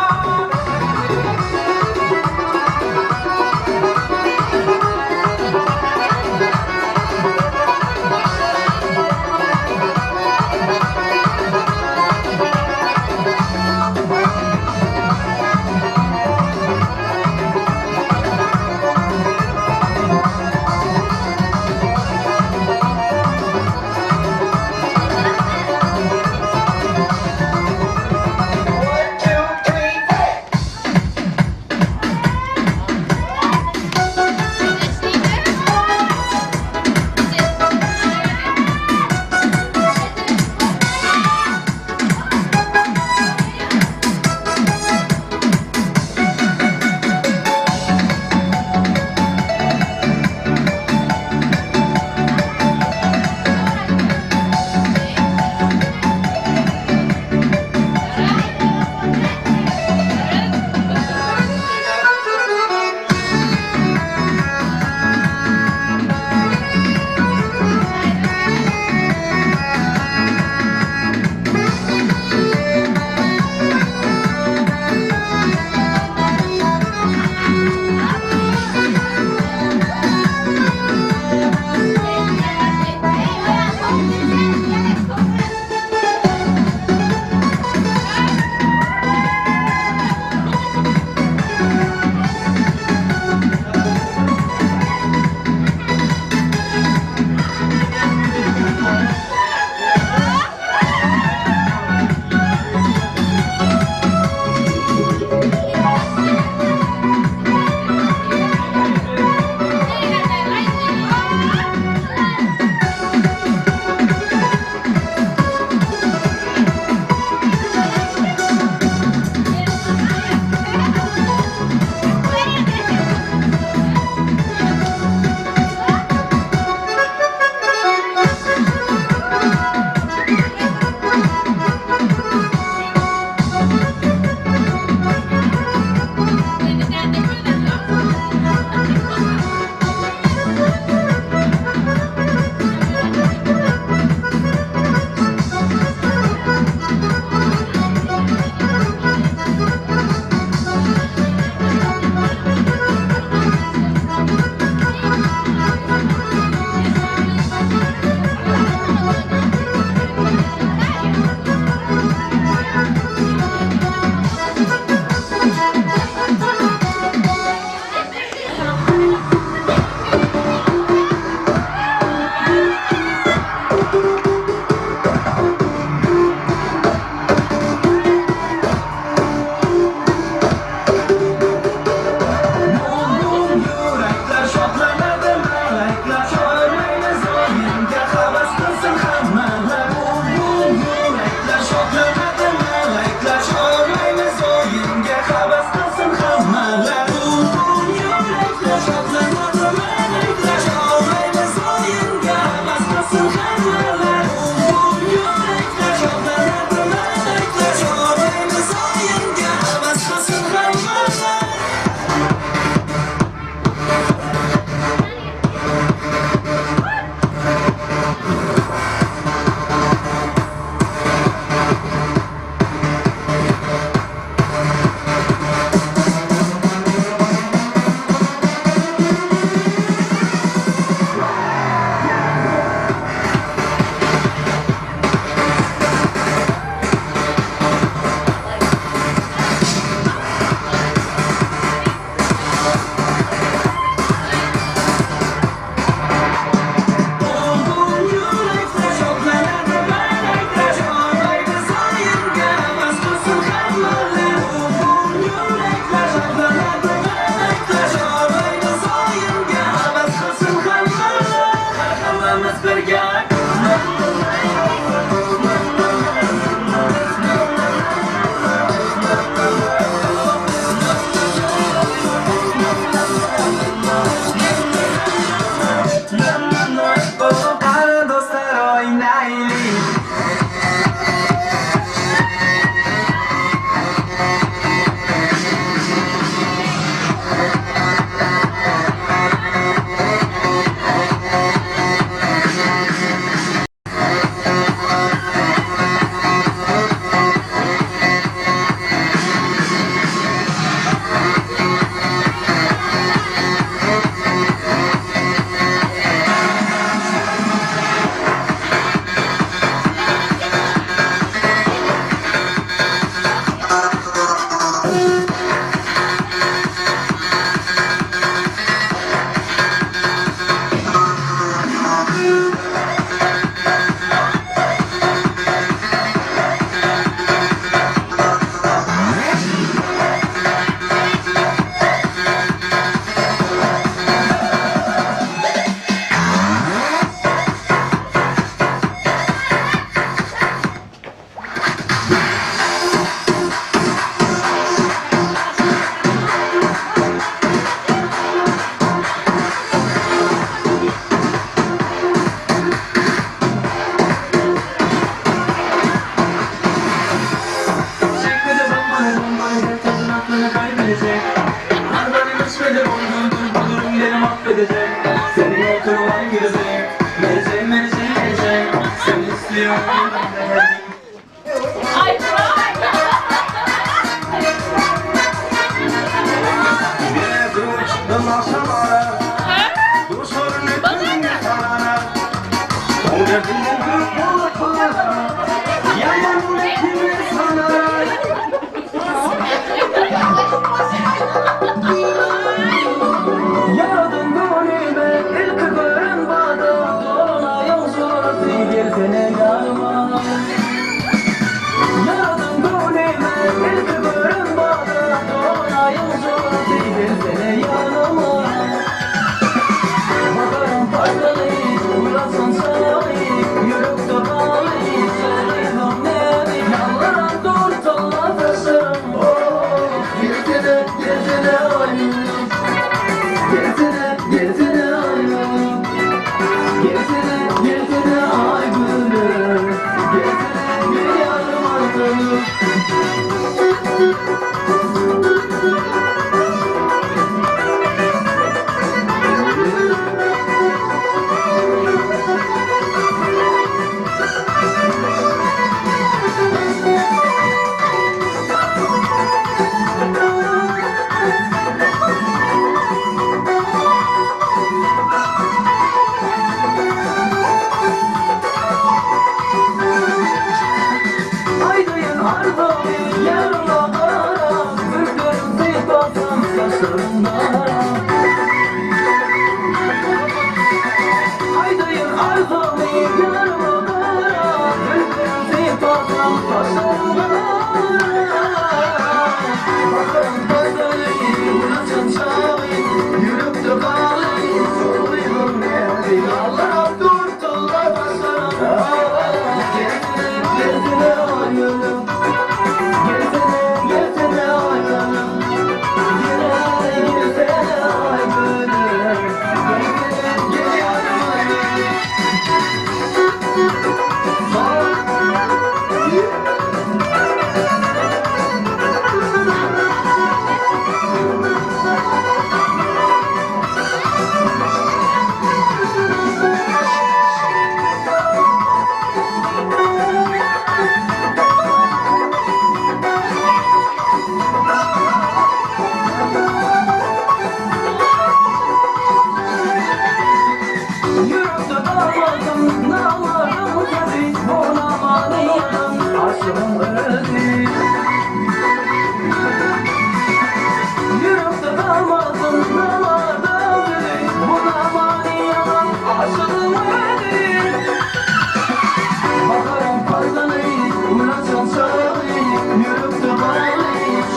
S17: Düşmeden onu Bulurum beni mahvedecek Seni oturman gidecek Vereceğim vereceğim vereceğim Seni istiyorum Yaradın gönlüme ilk gören bada Dolunayın şurası gelsene yanıma Yaradın gönlüme ilk gören bada Dolunayın şurası gelsene yanıma Bakarım faydalı, uğrasın sağlı Yürüp dolanı, söyleyim nemi Yalvaran dur tolla taşırım Oh, gelsene, gelsene ayım Gelsene, gelsene ayım Gelsene, gelsene ay gülüm Gelsene bir yarım ayım Aydayın ardayı yarına kara Zülflerin zeytasın saçlarında Aydayın ardayı yarına kara Zülflerin zeytasın saçlarında Bakarım pazarı, ulaşın çağı Yürüp de kalayım, soruyum nerede Yallara durtular başlarım Gelsene, gelsene ayılım Gelsene, gelsene ayılım Gel, gelsene ay gülüm Gelsene, gel yarım ayılım Yürüdü dağlardım, dağlardım tabi Bonamanıyım, aşığım öldü Yürüdü dağlardım, dağlardım tabi Bonamanıyım, aşığım öldü Bakarım pazarı, uğraşan çağı Yürüdü bağlı,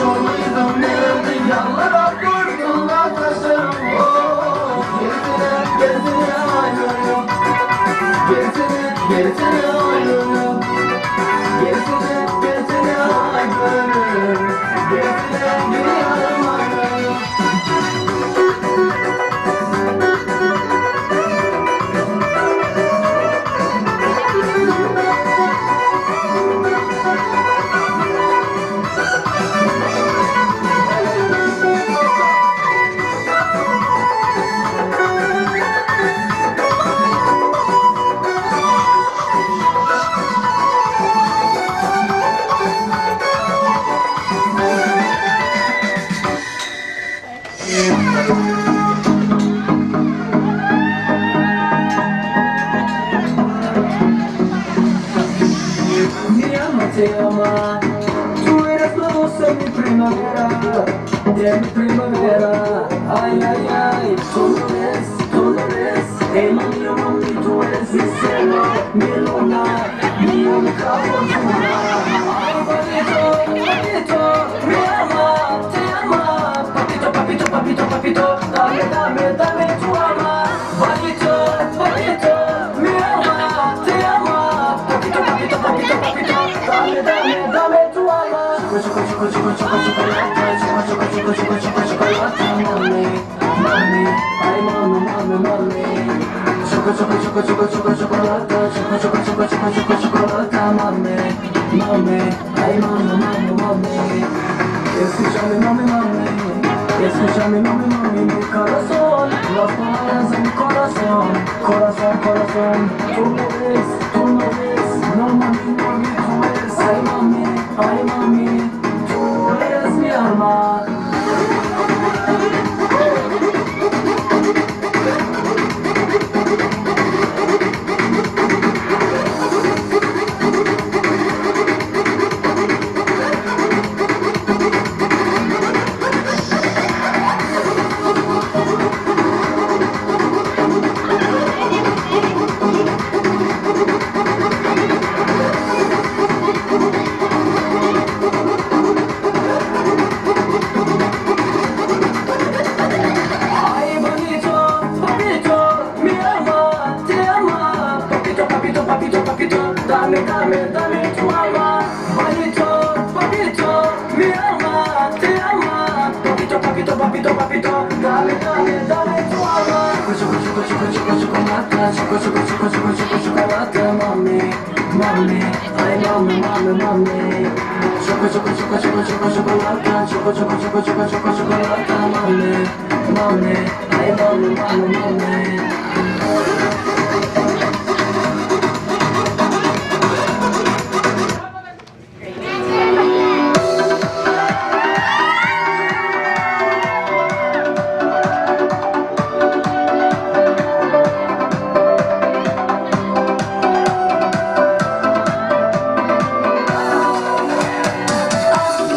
S17: çorluydum nerede Yanlara durdum, taşırım Oh, gelsene, gelsene ayrılım Gelsene, gelsene ayrılım Gelsene, gelsene ayrılım Gelsene, bir yarım ayrılım Mi ama, te ama Tú eres la voz de mi primavera De mi primavera Ay, ay, ay Tú lo ves, tú lo ves Hey, mami, oh, mami, tú eres mi cielo Mi luna, mi única fortuna Ay, papito, papito Mi ama, te ama Papito, papito, papito, papito Dame, dame, dame tu ama Papito, papito Mi ama, te ama Papito, papito, papito, papito Dame, dame, dame tu ama Choco, choco, choco, choco, chocolate Choco, choco, choco, choco, choco, chocolate Mami, mami, ay mami, mami, mami Choco, choco, choco, choco, choco, chocolate Choco, choco, choco, choco, choco, chocolate Mami, mami, ay mami, mami, mami Escúchame, mami, mami. Escúchame, mami, mami, mi corazón. Las palabras de mi corazón. Corazón, corazón. Tú no ves, tú no ves. No, mami, mami, tú eres. Ay, mami, ay, mami. Tú eres mi alma. Ay bonito, papito, mi alma, te ama. Papito, papito, papito, papito, dame, dame, dame tu alma. Bonito, papito, mi alma, te ama. Papito, papito, papito, papito, dame, dame, dame tu alma. Choco, choco, choco, choco, chocolate, choco, choco, choco, choco, choco, chocolate, mami, mami, ay mami, mami, mami. Choco, choco, choco, choco, choco, chocolate, choco, choco, choco, choco, choco, chocolate, mami, mami, ay mami, mami, mami.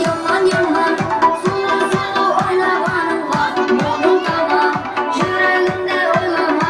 S1: Yaman yaman, sulu sulu oynaganyň wah, moduň tamam, Ýüregimde oýlama.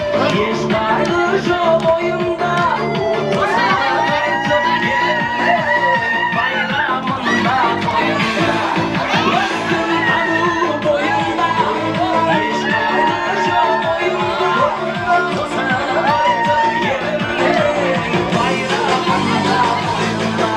S17: Hiç gaýgy ýok oýumda, Toýa gaýdyp gelenleň Baýramynda, toýunda. Ösdüm Amu boýunda, Hiç gaýgy ýok oýumda, Toýa gaýdyp gelenleň Baýramynda, toýunda.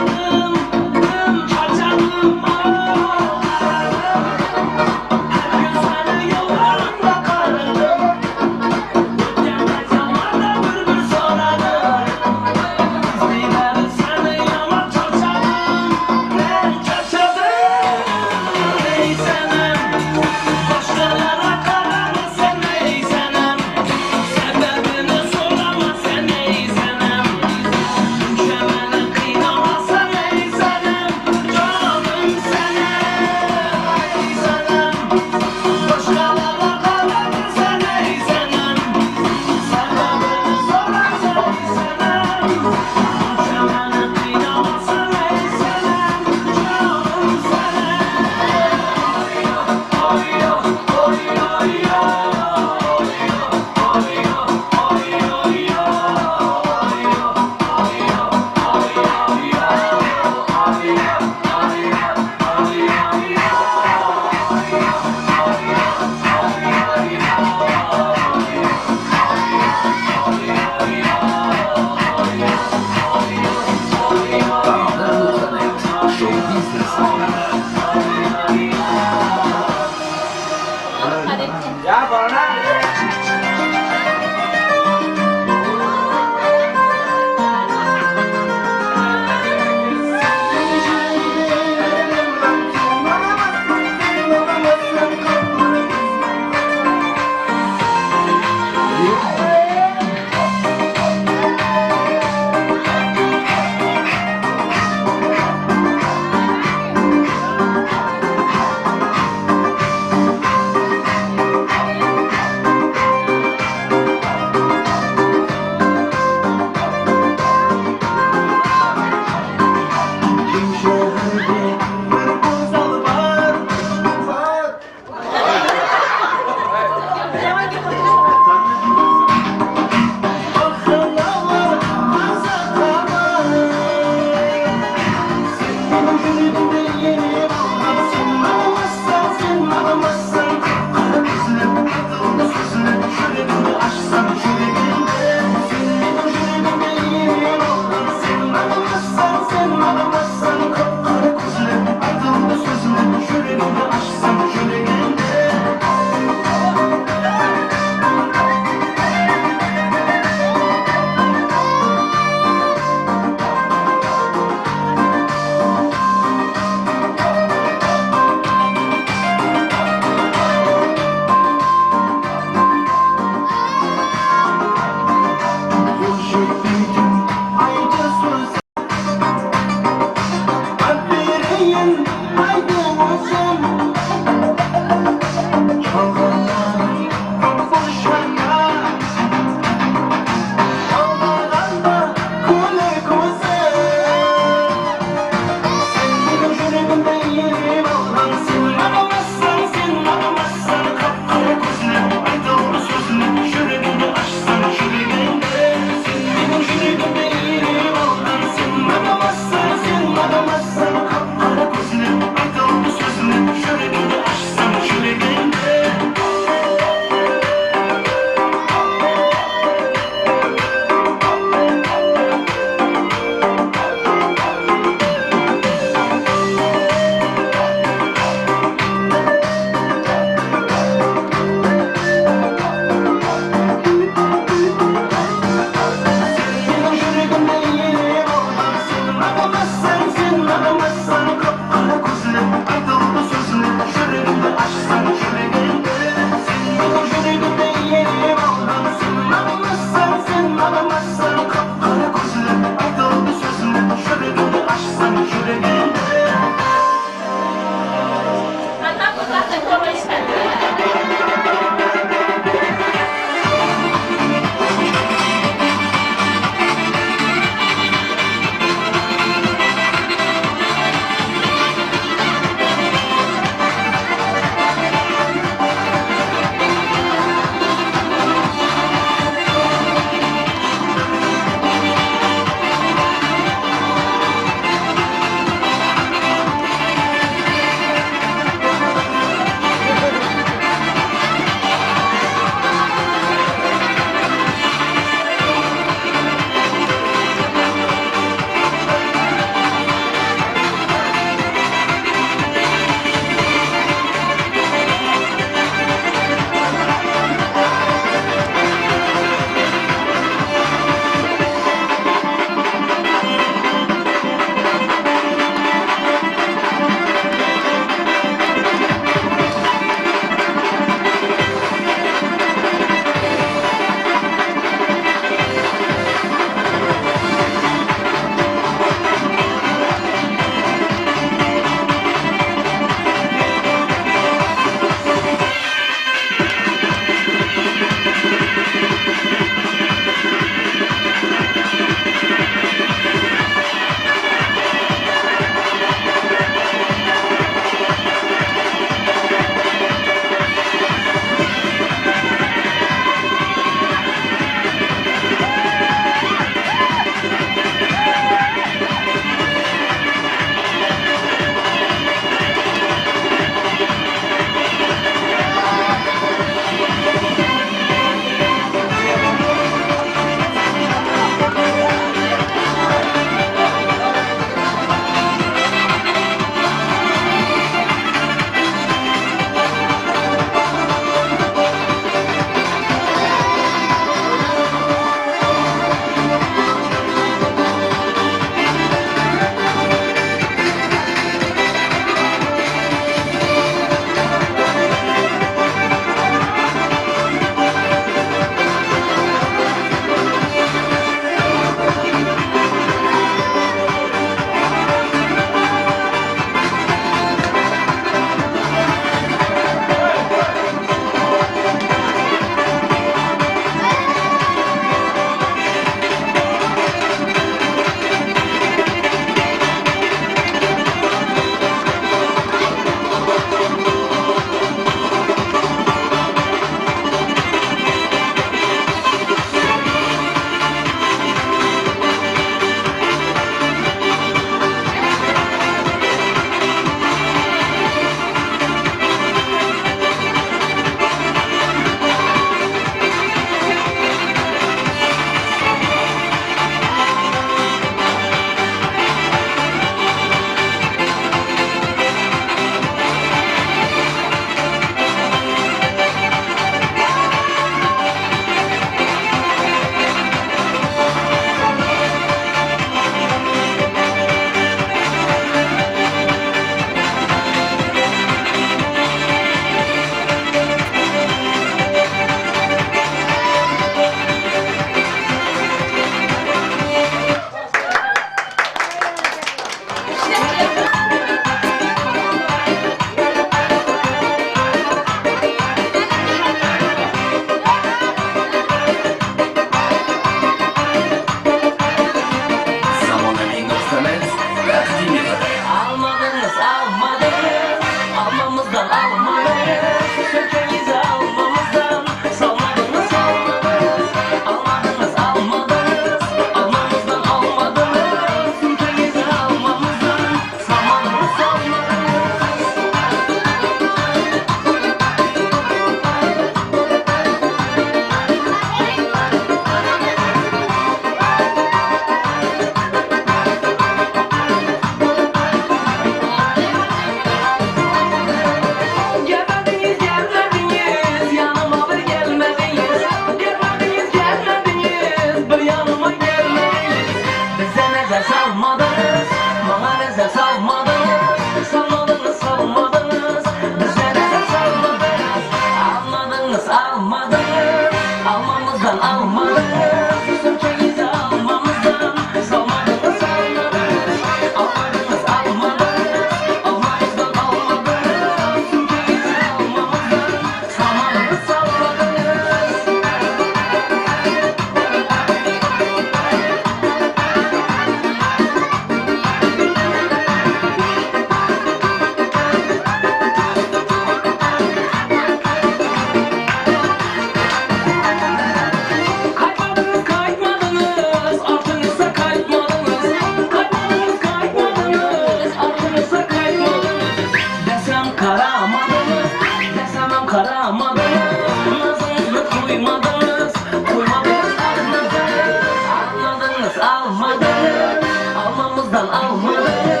S2: Salmadyňyz, almadyňyz, almamyzdan almadyňyz,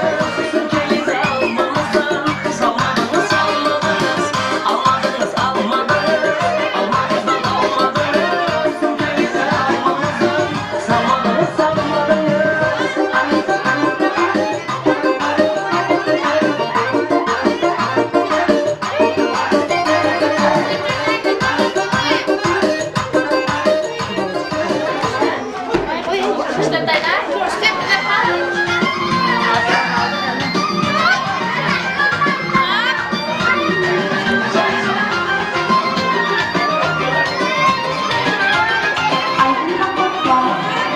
S2: Sirkelizi almamyzdan salmadyňyz, salmadyňyz, almadyňyz, almadyňyz, almamyzdan almadyňyz, Sirkelizi almamyzdan salmadyňyz, salmadyňyz.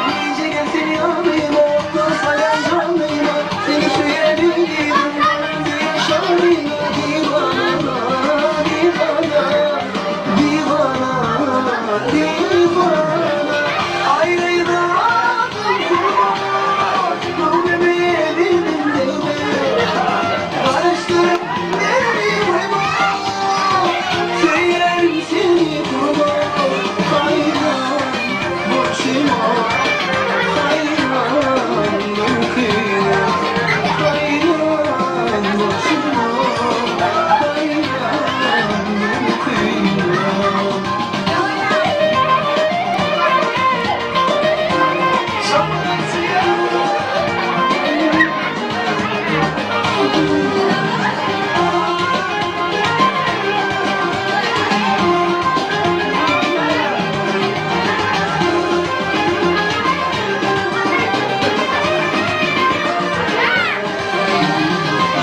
S17: Gece gelsin yanıma, sayan canıma, seni sürebilirim diye şanına divana, divana, divana, divana. Ayrıldım kurban, gönlümü elimde. Karıştırıp beni uyma, söylerim seni kurban, hayran başıma.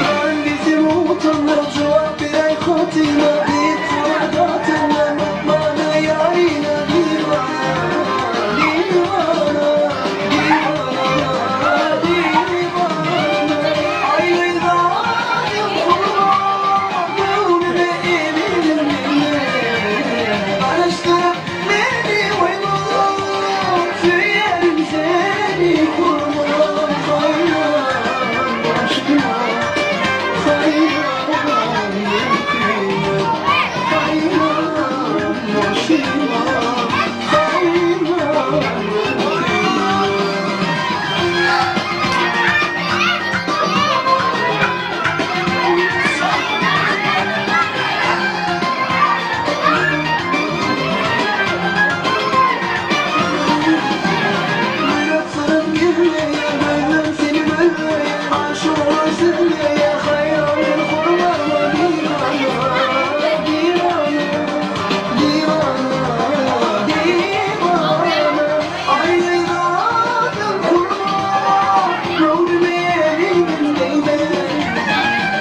S17: Ben bizim utanır cevap bir ay hatıma Bir fırlatına bana yarina divana Divana, divana, divana Ayrıldayım kurban gönlüme elimle Karıştırıp beni uyma Tüyerim seni kurban Hayran başıma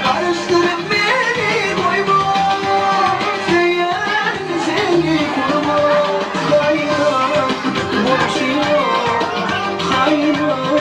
S17: Karıştırıp beni koyma Seyer seni kurma Hayran başıma Hayran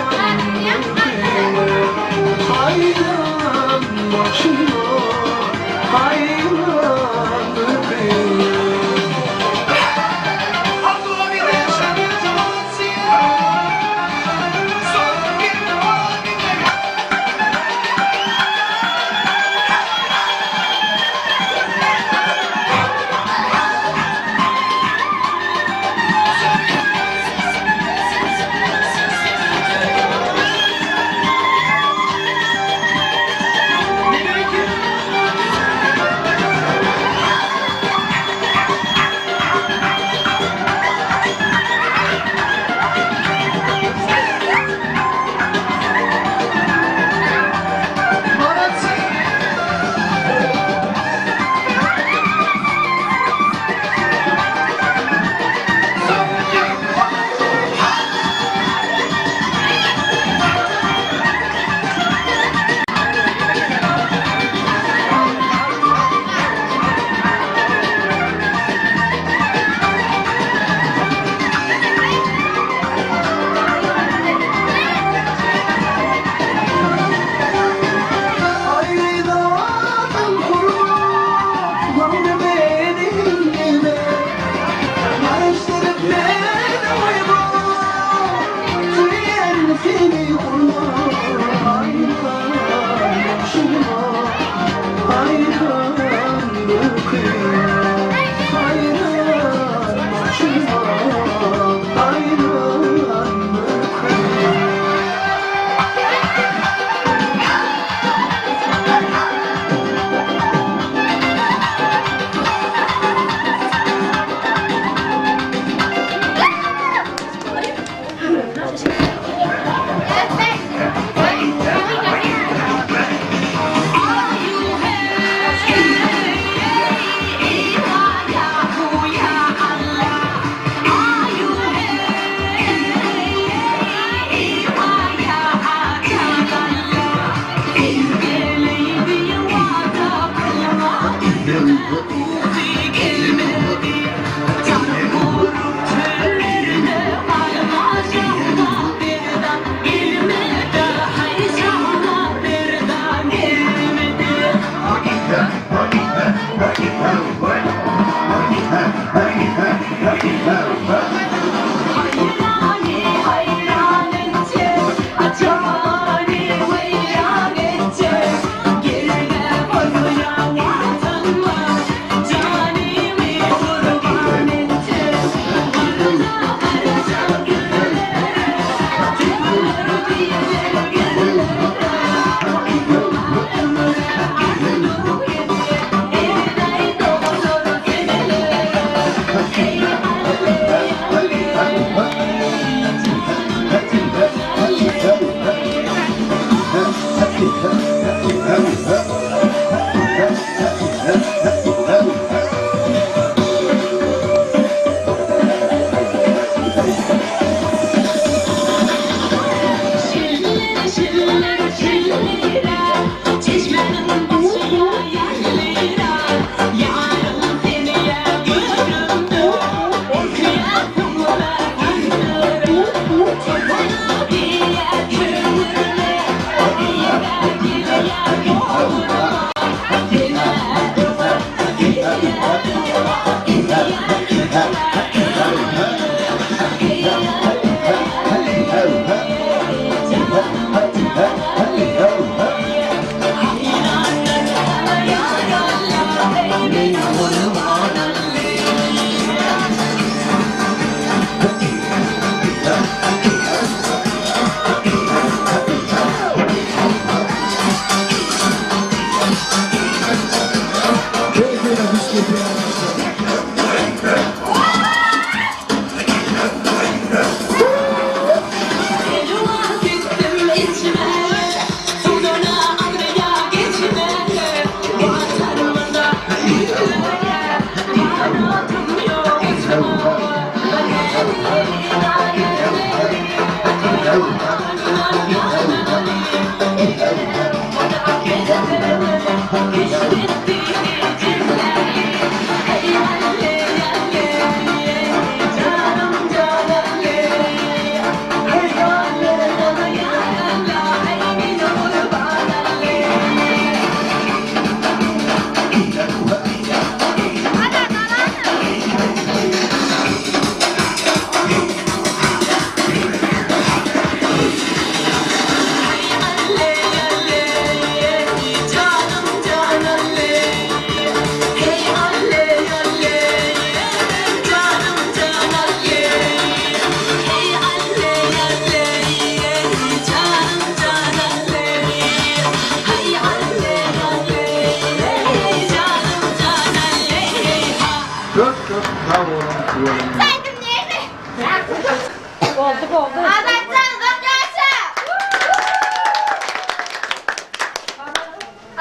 S9: Boldy boldy.
S10: Azatjan uzak ýaşa!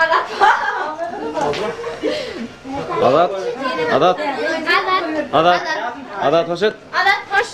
S5: Azat. Azat.
S10: Azat.
S5: Azat. Azat hoş et.
S10: Azat hoş.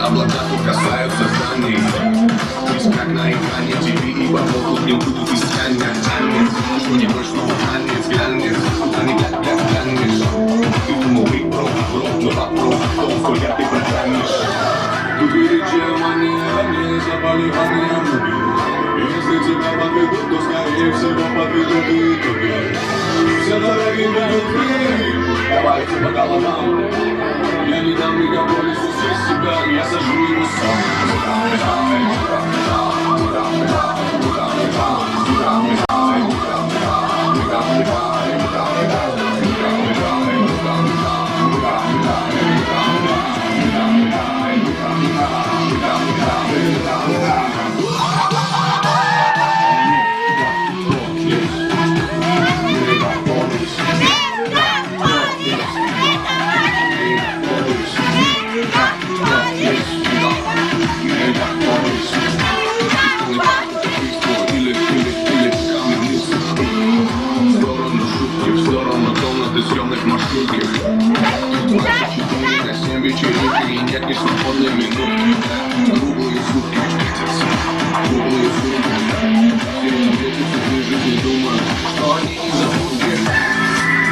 S20: Облака тут касаются зданий Как на экране TV и потом не будут искать танец Что не прочь, снова танец, глянец А не гля, гля, глянешь Ты думал, ты про, про, но вопрос в том, сколько ты протянешь Тут величие мания, не заболевания Если тебя подведут, то скорее всего подведут и тебе Все дороги ведут в Рим Давайте по головам Я не дам мегаполису съесть себя Я сожру его сам В сторону шутки, в сторону комнаты съемных маршрутки 24 на 7 вечеринки и нет ни свободной минутки Круглые сутки, круглые сутки Все на свете цветы жизни думают, что они не забудки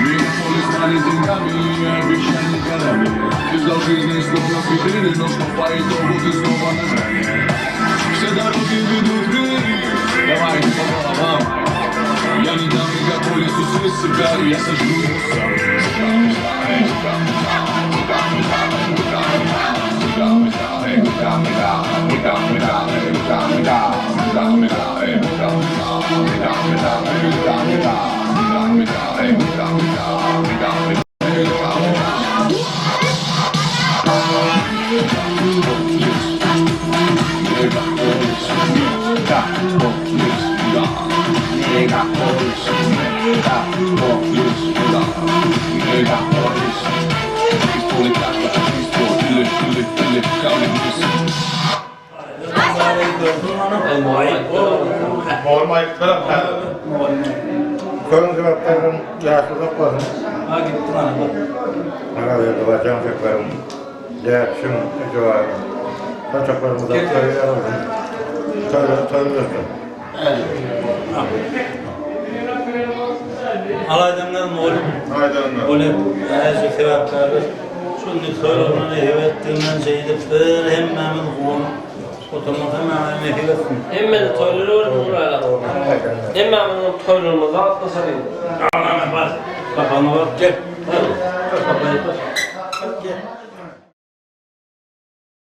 S20: Мегаполис на деньгами, обещали годами Ты сдал жизни словно цветы, но что по итогу ты снова на грани Все дороги ведут в Рим, давай не по головам Я не дам мегаполису съесть себя, я сожгу его сам
S4: Toýuň sebäpkärleriň ýaşy uzak bolsun.
S18: Ha gitdi mana bak.
S4: Ana berdi bajan şekerim. Däpşiň ejebaýym. Saçaklarymyzda toý ýaralsyn. Toýlar toý bolsun.
S18: Alaýdanlar mugallym. Aýdanlar. Bolýar. Äşe sebäpkärler. Şuny toýlaryna nesip etdiginden şeýdip bir hemmämiz guwanyp oturmak hemmämize nesip etsin.
S11: Hemmede toýlar gördüm Gurala. Hemmämiziň toýlarymyza gatnaşalyň.
S18: Bas. Kafana bas. Gel. Kafaya bas.